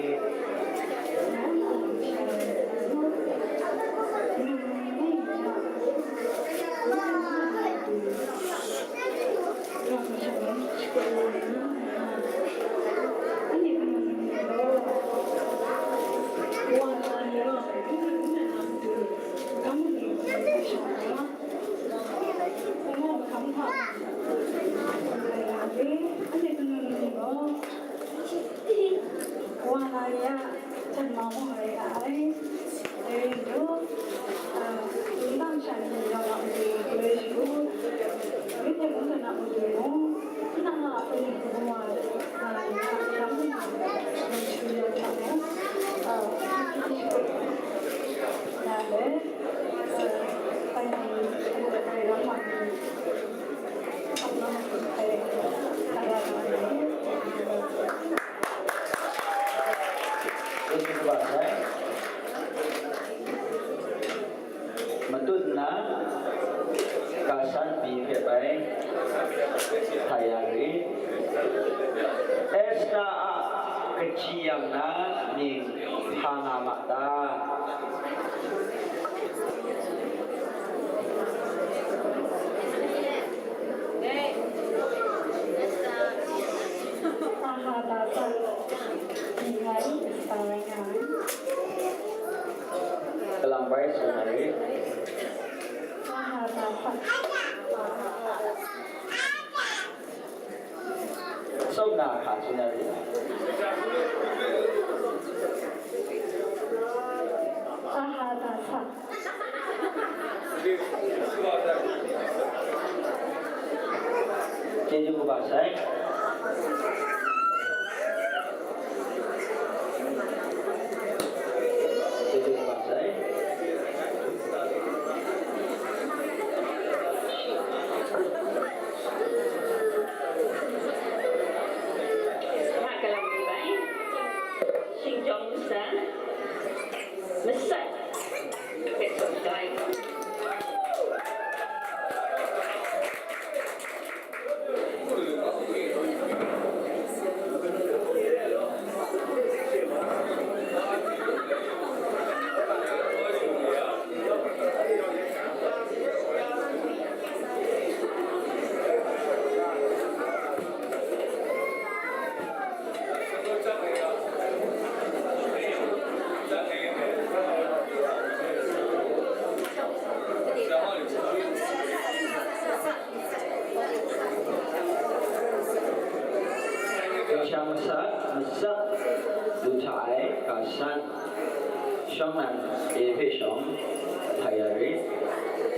Wa na ya, jan ma mung rai nga ai. Dai rai nna, a, wundan sha ni yawng a matu, galoi shagu, myit hte mungdan a matu mung, tinang a aten hku wa, a, ya, lam nna, lam shagu yawng hta mung, a, shagu na le, a, bai na ni, bai ram wa ni, a, lam hku bai, a, ra na ni. Yesu kaba sai. Matut nna, ga san pyi hpe bai, hta ya rit. Esta a kaji yang na mying hpa nga ma ta? Sahadasa. Mying rai, Esta rai nga ai. Kalang bai tsun na rit. Sahadasa. Sop na hka tsun na rit. Sahadasa. Chyeju kaba sai. Chyeju kaba sai. Sahka lam ni bai. Shingjawng masat. Masat. Masat. Lusha masat, masat, lu hta ai, ga san, shawng nan e hpe shawng, hta ya rit.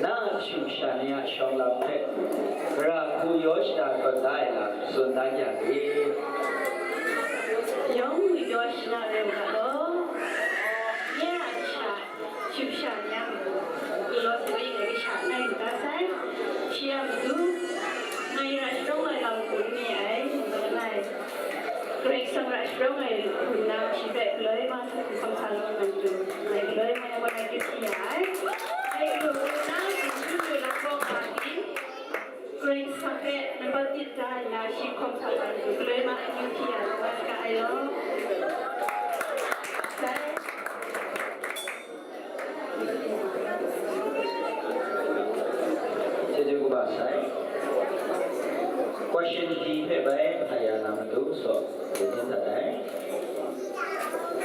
Nang a kashu kasha ni a shawng lam hpe, gara hku yaw shada tawn da ai lam, tsun da ya rit. Yawng yaw shada rai u ga law, nye a kasha, Shut sha yang, galaw sawi ai kasha ngai yu da sai. Shi a matu, ngai ra sharawng ai lam hku n re ai, ngu ai. Karai Kasang ra sharawng ai hku nna, shi hpe galoi ma sa hku hkawm sa law nang matu, ngai galoi mai wa na kyu hti ya ai. Dai hku nna, Jinghku Lam Baw Hpa pyi, Karai Kasang hpe nampat tit da nna, shi hkawm sa ai hku galoi ma ai kyu hti ya, wa saga ai law. Sai. Chyeju kaba sai. Question D hpe bai hpa ya na matu saw, yu hpyi dat ai.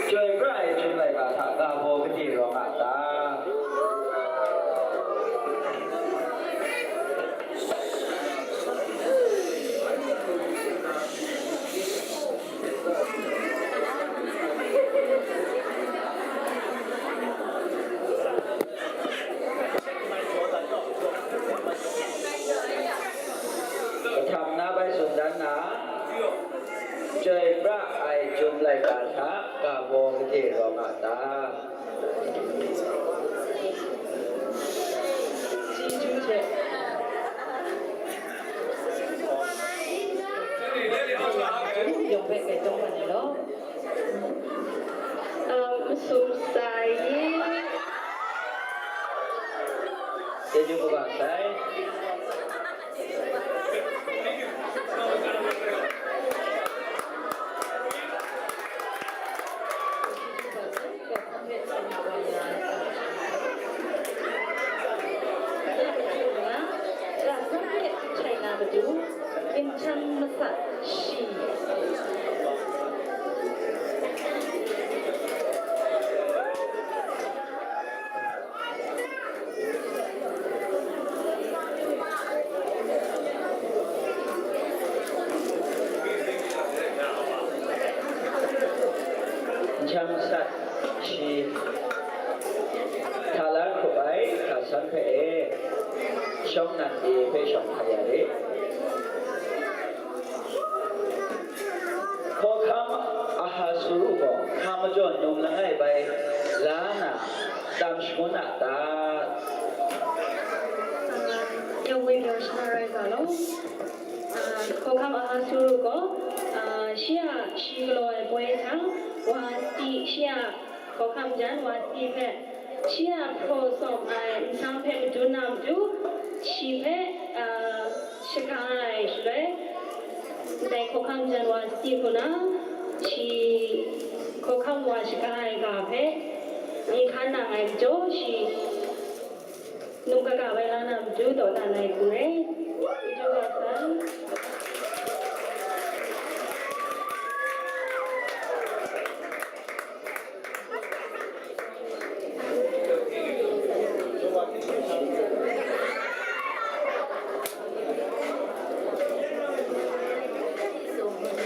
Chyoi pra ai Chyum laika hta ga baw gade rawng a ta? Kahtam na bai tsun dan na, chyoi pra ai Chyum laika hta ga baw gade rawng a ta? Chyeju hte. Yawng hpe grai tawng mat ai law. Um, masum sa i. Chyeju kaba sai. Ginhtan masat shi. Nhtang masat shi. Hta la hkrup ai hka san hpe e, shawng nan e hpe shawng hkap ya rit. Hkawhkam Ahasuhru gaw hka majaw num langai bai la na tam shangun a ta? Yawng wi pyaw shana rai ga law. Ah, Hkawhkam Ahasuhru gaw, ah, shi a shi galaw ai poi hta, wa si, shi a hkawhkam jan wa si hpe, shi a hpraw tsawm ai nsang hpe madun na matu, shi hpe, ah, shaga ai shaloi, Ndai hkawhkam jan wa sadi hku na, shi hkawhkam wa shaga ai ga hpe n hkan nang ai majaw, shi num kaga bai la na matu dawdan ai hku rai. Chyeju kaba sai.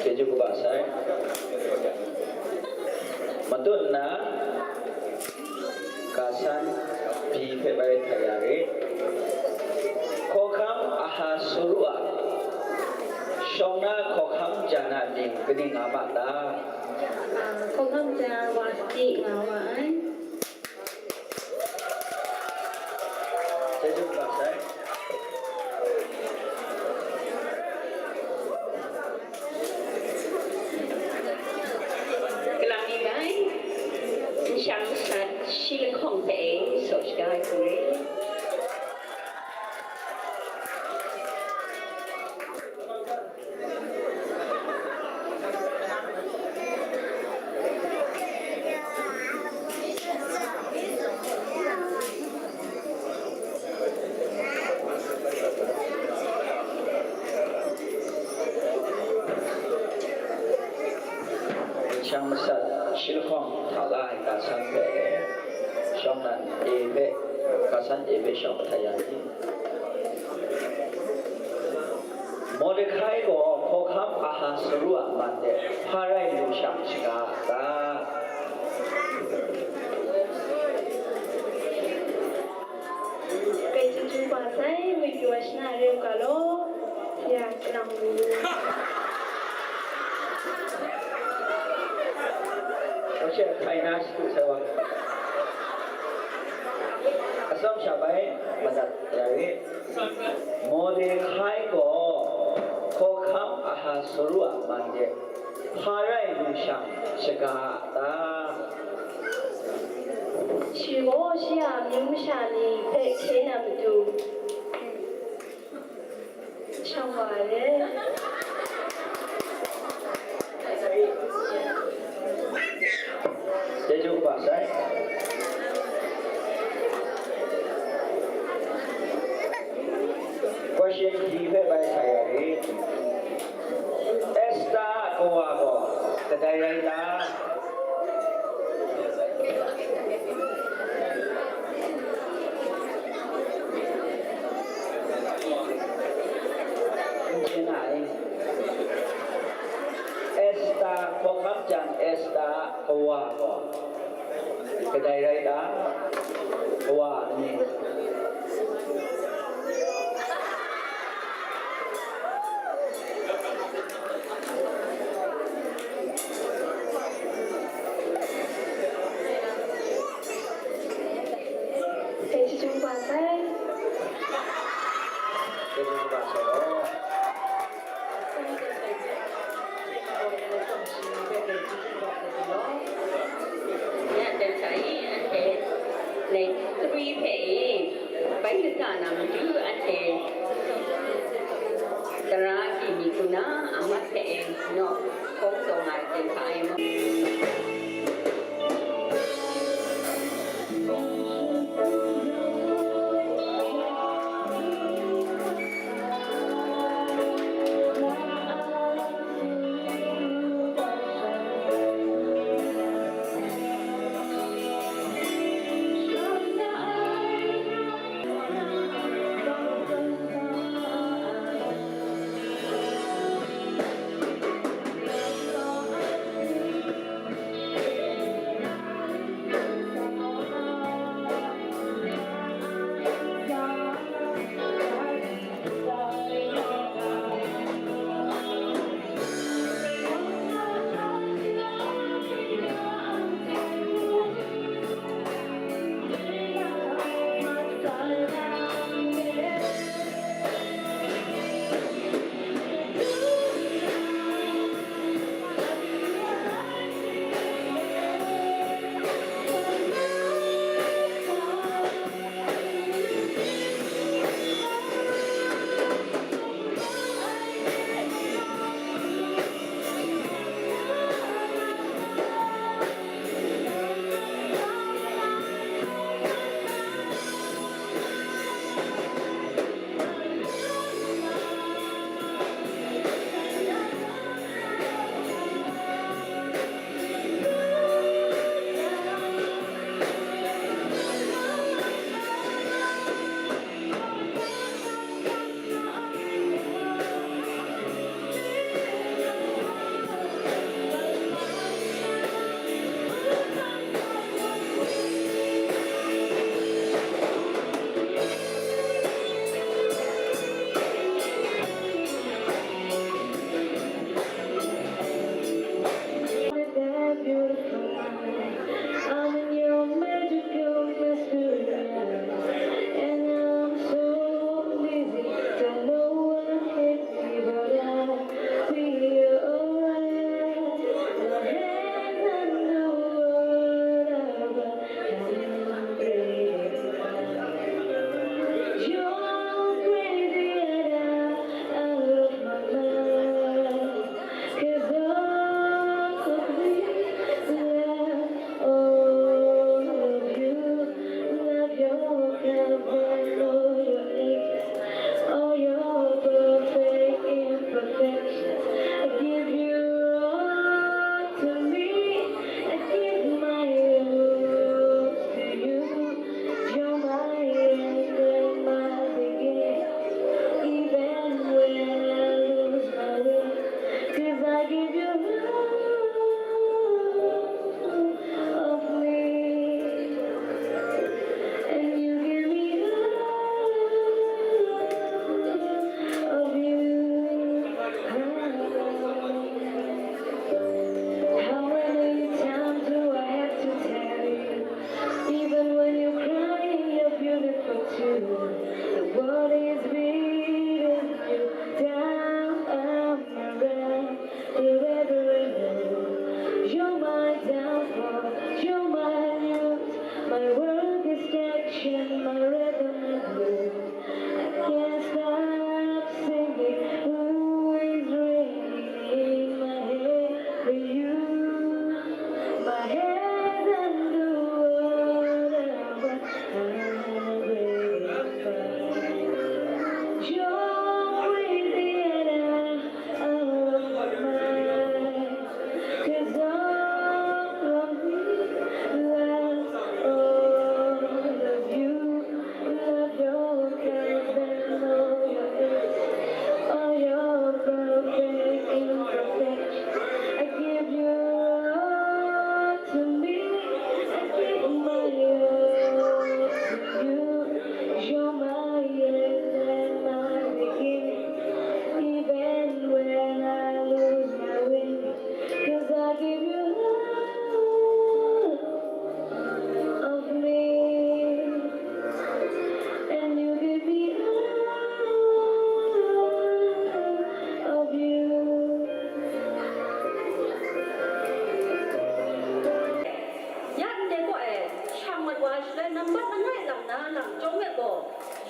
Chyeju kaba sai. Matut nna, Kasan B hpe bai htai ya rit. Hkawhkam Ahasueru a shawng na hkawhkam jan a mying kaning nga ma ta? Hkawhkam jan Wasti nga wa ai. Chyeju kaba sai. Kalang mi bai, nshang masat shi lahkawng hpe e, saw shaga ai hku re. Nshang masat shi lahkawng hta la ai Kasan hpe, shawng nan A hpe, Kasan A hpe shawng htai ya i. Mordekai gaw hkawhkam Ahasueru a man de hpa rai lu shang shaga a ta? Kai chyeju kaba sai, ngwi pyi wa shana re u ga law, ya, kanang mu. Ashe hkai na shadu sai wa. Atsawm sha bai madat ya rit. Mordekai gaw hkawhkam Ahasueru a man de hpa rai lu shang shaga a ta? Shi gaw shi a amyu masha ni hpe hkye na matu, shang wa ai. Chyeju kaba sai. Question D hpe bai sa ya rit. Esta a kawa gaw kadai rai ta? N chye na ai. Esta, hkawhkam jan Esta a kawa gaw kadai rai ta? Kawa a mying. Chyeju kaba sai. Chyeju kaba sai gaw. Ya dan sai, anhte, like, three hpe e, bai lata na matu anhte, tara ki mi kuna, a mat hpe e, no, kawng taw nga ai ten hpa e mu.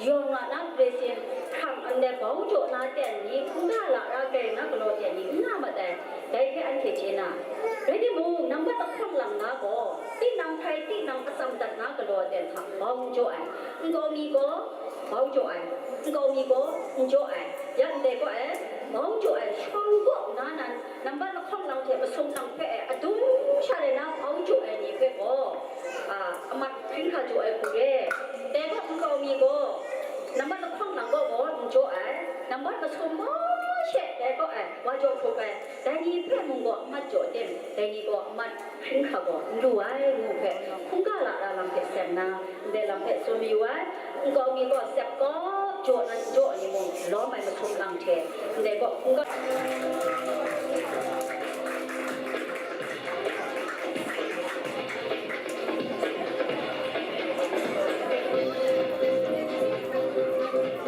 Yawng a na president hkrang ndai bau jaw na ten ni, hkungga lara kai na galaw ten ni n nga mat ai, dai hpe anhte chye na. Rai timung, nambat lahkawng lang na gaw, tinang hpai tinang atsam dat na galaw ten hta bau n jaw ai, nkau mi gaw bau jaw ai, nkau mi gaw n jaw ai, ya ndai gaw ai, bau jaw ai, shawng gaw na nan, nambat lahkawng lang hte masum lang hpe e, adum sha rai na bau jaw ai ni hpe gaw, a, amat hpring hkra jaw ai hku re. Dai gaw nkau mi gaw, nambat lahkawng lang gaw gaw n jaw ai, nambat masum masha dai gaw ai, wa jaw hkrup ai, dai ni hpe mung gaw amat jaw tim, dai ni gaw amat hpring hkra gaw n lu ai, ngu hpe, hkungga lara lam hpe seng na, ndai lam hpe tsun mayu ai. Nkau mi gaw sep kawp jaw nan jaw ni mung lawm ai masum lang hte, ndai gaw hkungga.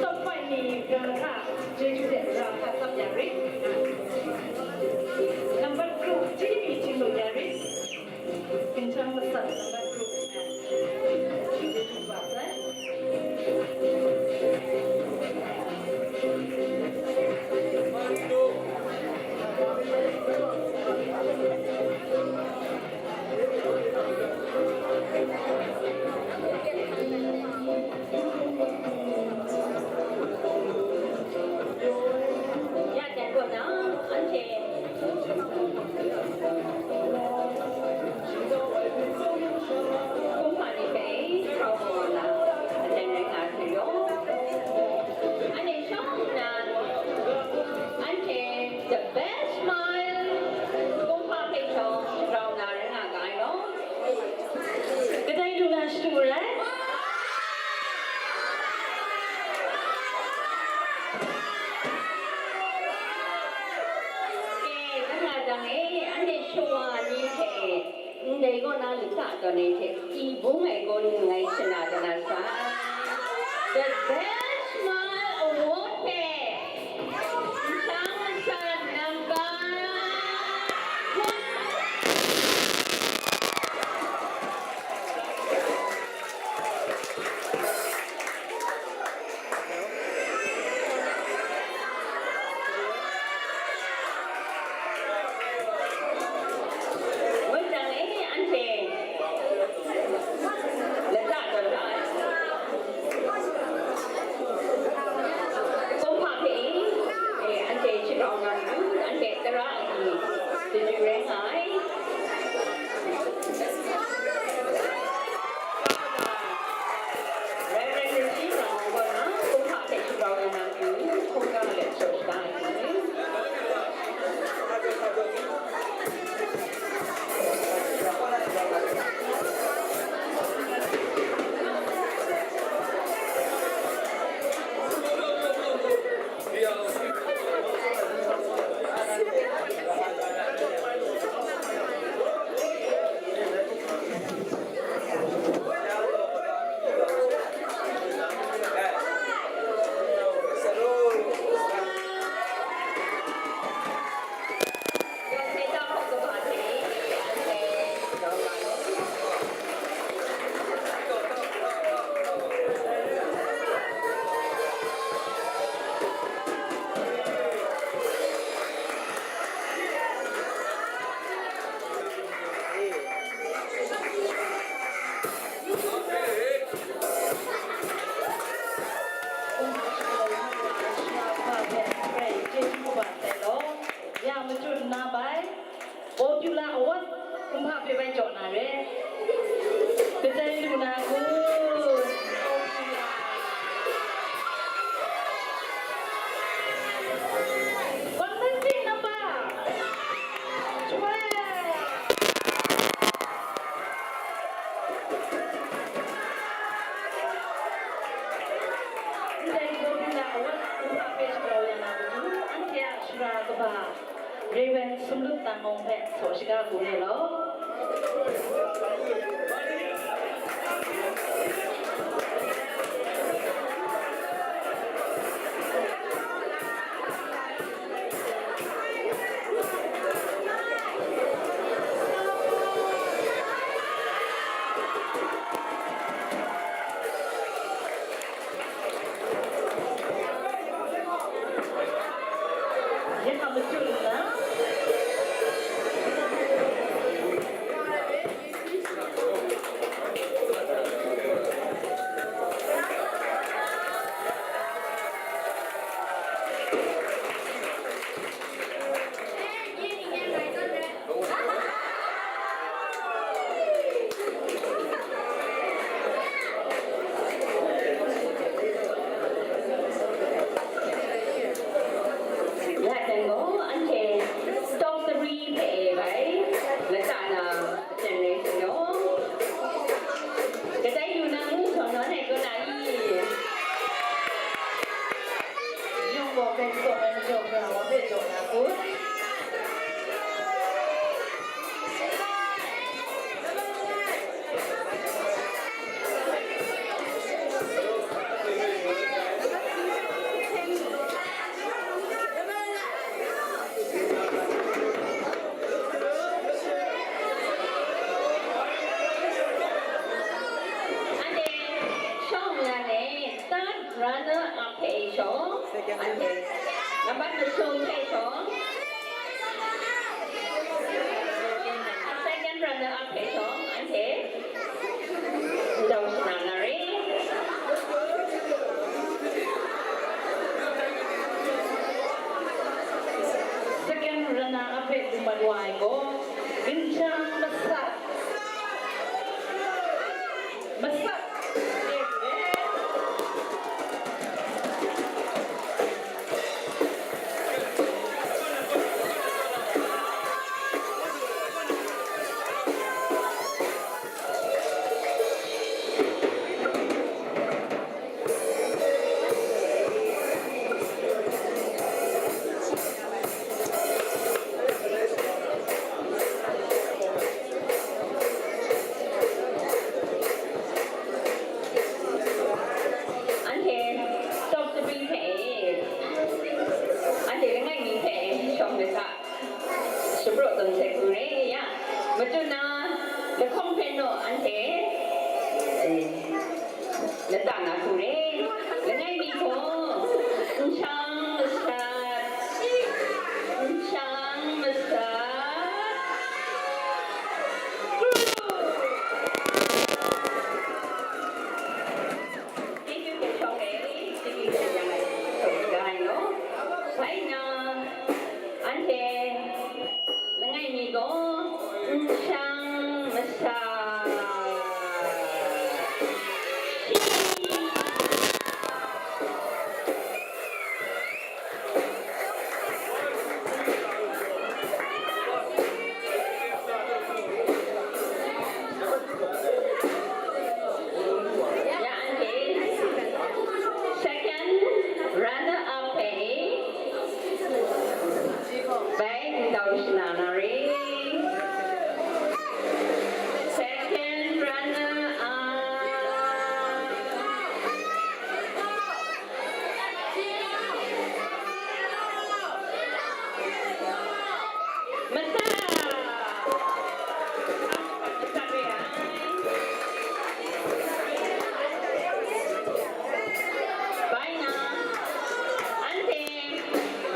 Top five ni ra hta, chyeju de ra hta tsap ya rit. Number two, J B Chinlu ya rit. Bingchang masat number two, chyeju ba sai. Ya dan gaw na, anhte kumhpa ni hpe grau kau na, aten rai nga ai hte yawng, anhte shawng nnan, anhte the best smile kumhpa hpe shawng grau na rai nga ga ai law. Kadai lu na shadu rai? Ke, dai hta jang e, anhte shawa ni hte ndai kaw na lata tawn ai hte, i bung ai gaw ngai shana da na sai. The best smile award hpe Nshang Masat number one. Wunjang e, anhte lata tawn da ai. Kumhpa hpe e, anhte shagrau nga yu, anhte tara agyi chyeju rai nga ai. Reverend Rishi Lamang gaw na, kumhpa hpe shagrau nga na matu, hkungga let shaw shada ai. Ya machyu nna bai, Popular Award kumhpa hpe bai jaw na re. Kadai lu na gu? Contestant number twelve. Kadai Popular Award kumhpa hpe shagrau ya na matu, anhte a shara kaba Reverend Sumlut Tangmawng hpe saw shaga hku re law. Runner up hpe shawng, anhte nambat masum hpe shawng, second runner up hpe shawng, anhte ndau shana na re. Second runner up hpe lu mat wa ai gaw, Ginchang Masat. Masat. Anhte top three hpe, anhte langai mi hpe shawng de sa, shapraw tawn sai hku re ya. Matu na, lahkawng hpe naw anhte, eh, lata na hku re. Langai mi gaw, nshang masat, nshang masat. Thank you, Ken Chong e. Thank you, Ken Chong e. Bai na, anhte langai mi gaw, nshang masat. Ya, anhte second runner up hpe bai ndau shana na re. Second runner up. Masat. Masat re ai. Bai na, anhte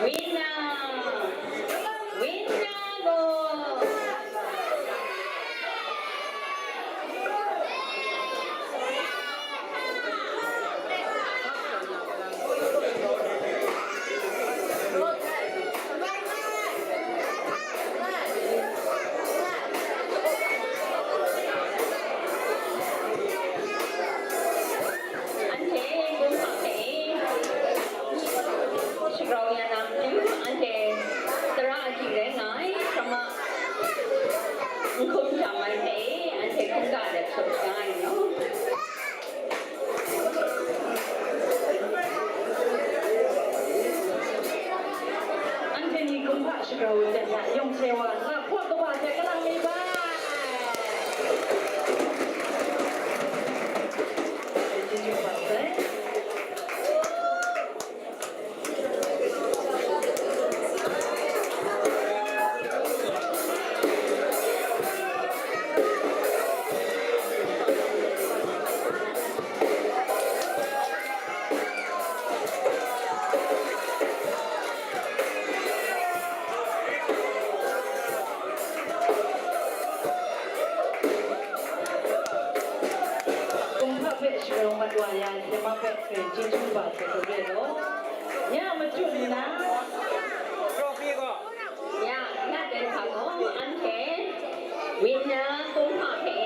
winner, winner gaw. Anhte kumhpa hpe shagrau ya na matu, anhte tara agyi rai nga ai, hkrama n hkum jam ai hpe, anhte hkungga dat shaw shaga ai nu. Anhte ni kumhpa shagrau ai hta, yawng hte wa, lahkawng kawa hte kalang mi bai. Kumhpa hpe sharawng mat wa ya ai hte, ma hpe hkrai chyeju kaba hte hkrai re law. Ya machyu nna, ya, na ten hpa gaw, anhte winner kumhpa hpe,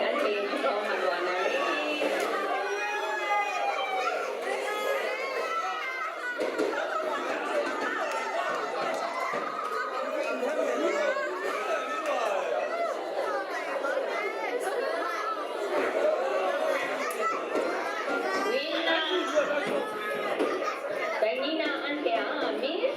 anhte sharawng mat wa na re. Dai ni na anhte a Miss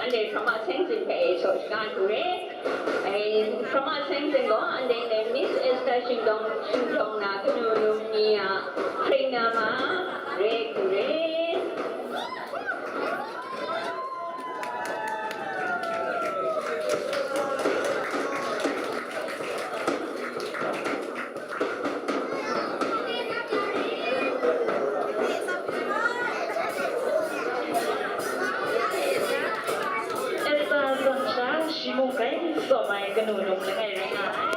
Anhte Hkrama Seng Zin hpe e saw shaga hku re. Ai, Hkrama Seng Zin gaw anhte ndai Miss Esther Shingtawng, Shingtawng na kanu num ni a hpring na ma re hku re. Esther Zangsha, shi mung grai tsawm ai kanu num langai rai nga ai.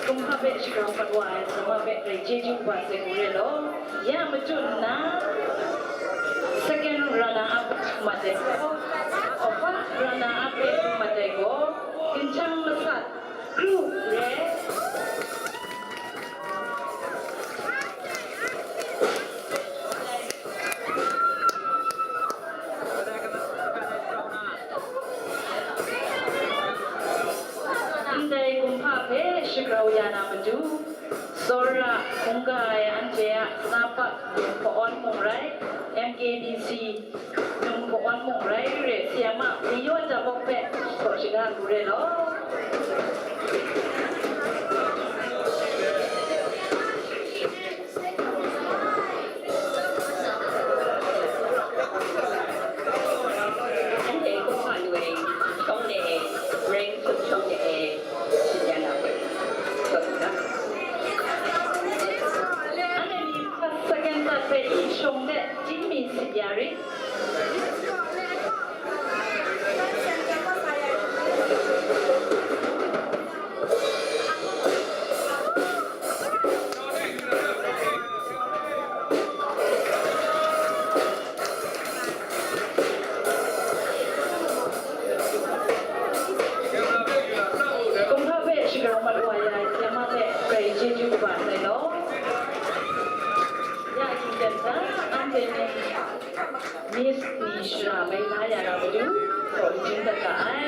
Kumhpa hpe shagrau mat wa ai sa hpe grai chyeju kaba sai hku re law. Ya machyu nna, second runner up mat ai gaw, first runner up hpe mat ai gaw, Ginchang Masat group re. Ndai kumhpa hpe shagrau ya na matu, tsawra hkungga ai anhte a lapak num hpawn mung rai, M K B C num hpawn mung rai re, Sayama Liyaw Jabok hpe hkaw shaga hku re law. Anhte kumhpa nu e, shawng de e, reng sut shawng de e, shing ya na hpe, shawng da. Anhte ni first, second, third hpe shawng de, chyinmi sit ya rit. Kumhpa hpe shagrau mat wa ya ai Sayama hpe grai chyeju kaba sai law. Ya hkying ten hta, anhte ni Miss ni shara bai la ya na matu, hkaw n jin dat ga ai.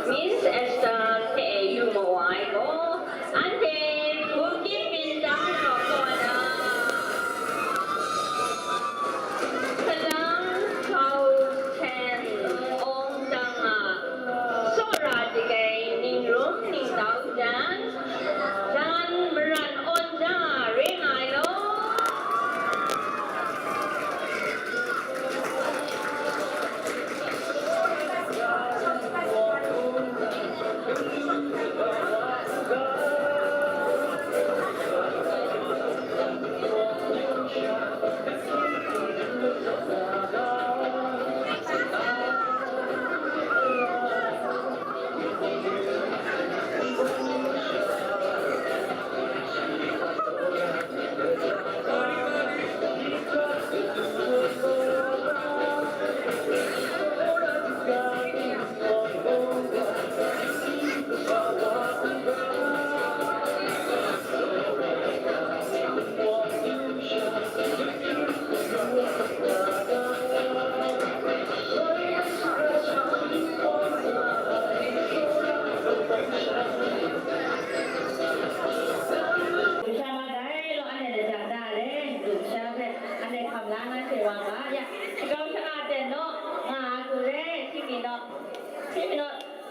Miss Esther hte lu maw ai gaw, anhte hpung kyip byin tam rawt kaw na,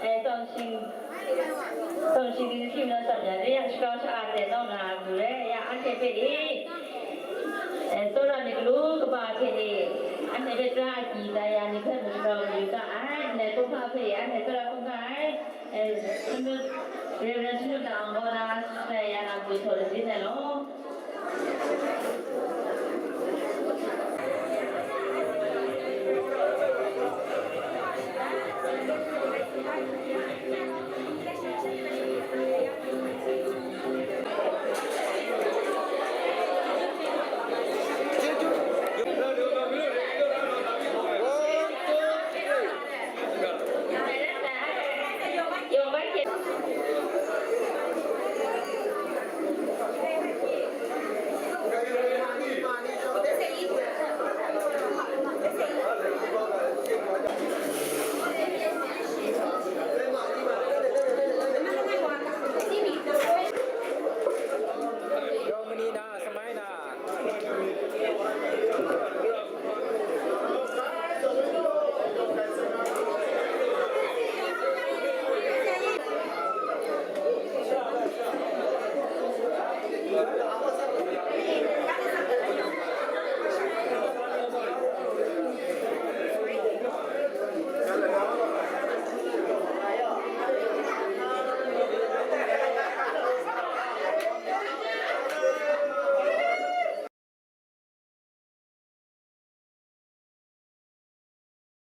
အဲ၊ စောင့်ရှောက်၊ စောင့်ရှောက်သူရှိမှတော့ ဆက်ပြန်ရရ၊ ရှောက်ရှောက်အားဖြင့်တော့ ငါလူရဲ၊ ရ၊ အားဖြင့်ဖြစ်လေ။ အဲ၊ သောရနေကလူကပါဖြစ်လေ။ အားဖြင့်ဖြစ်တာ အကြည်သာယာနေဖက်မှာတော့ ယူကအိုင်၊ နဲ့ ပုပ်ဖဖြစ်လေ၊ အားဖြင့်ဖြစ်တော့ ပုပ်ဖ၊ အဲ၊ သမုတ်၊ ရေရန်သမုတ်တာအောင်ဘောနာ၊ ဆရာနာဘူးဆိုတဲ့ဒီနဲ့လို့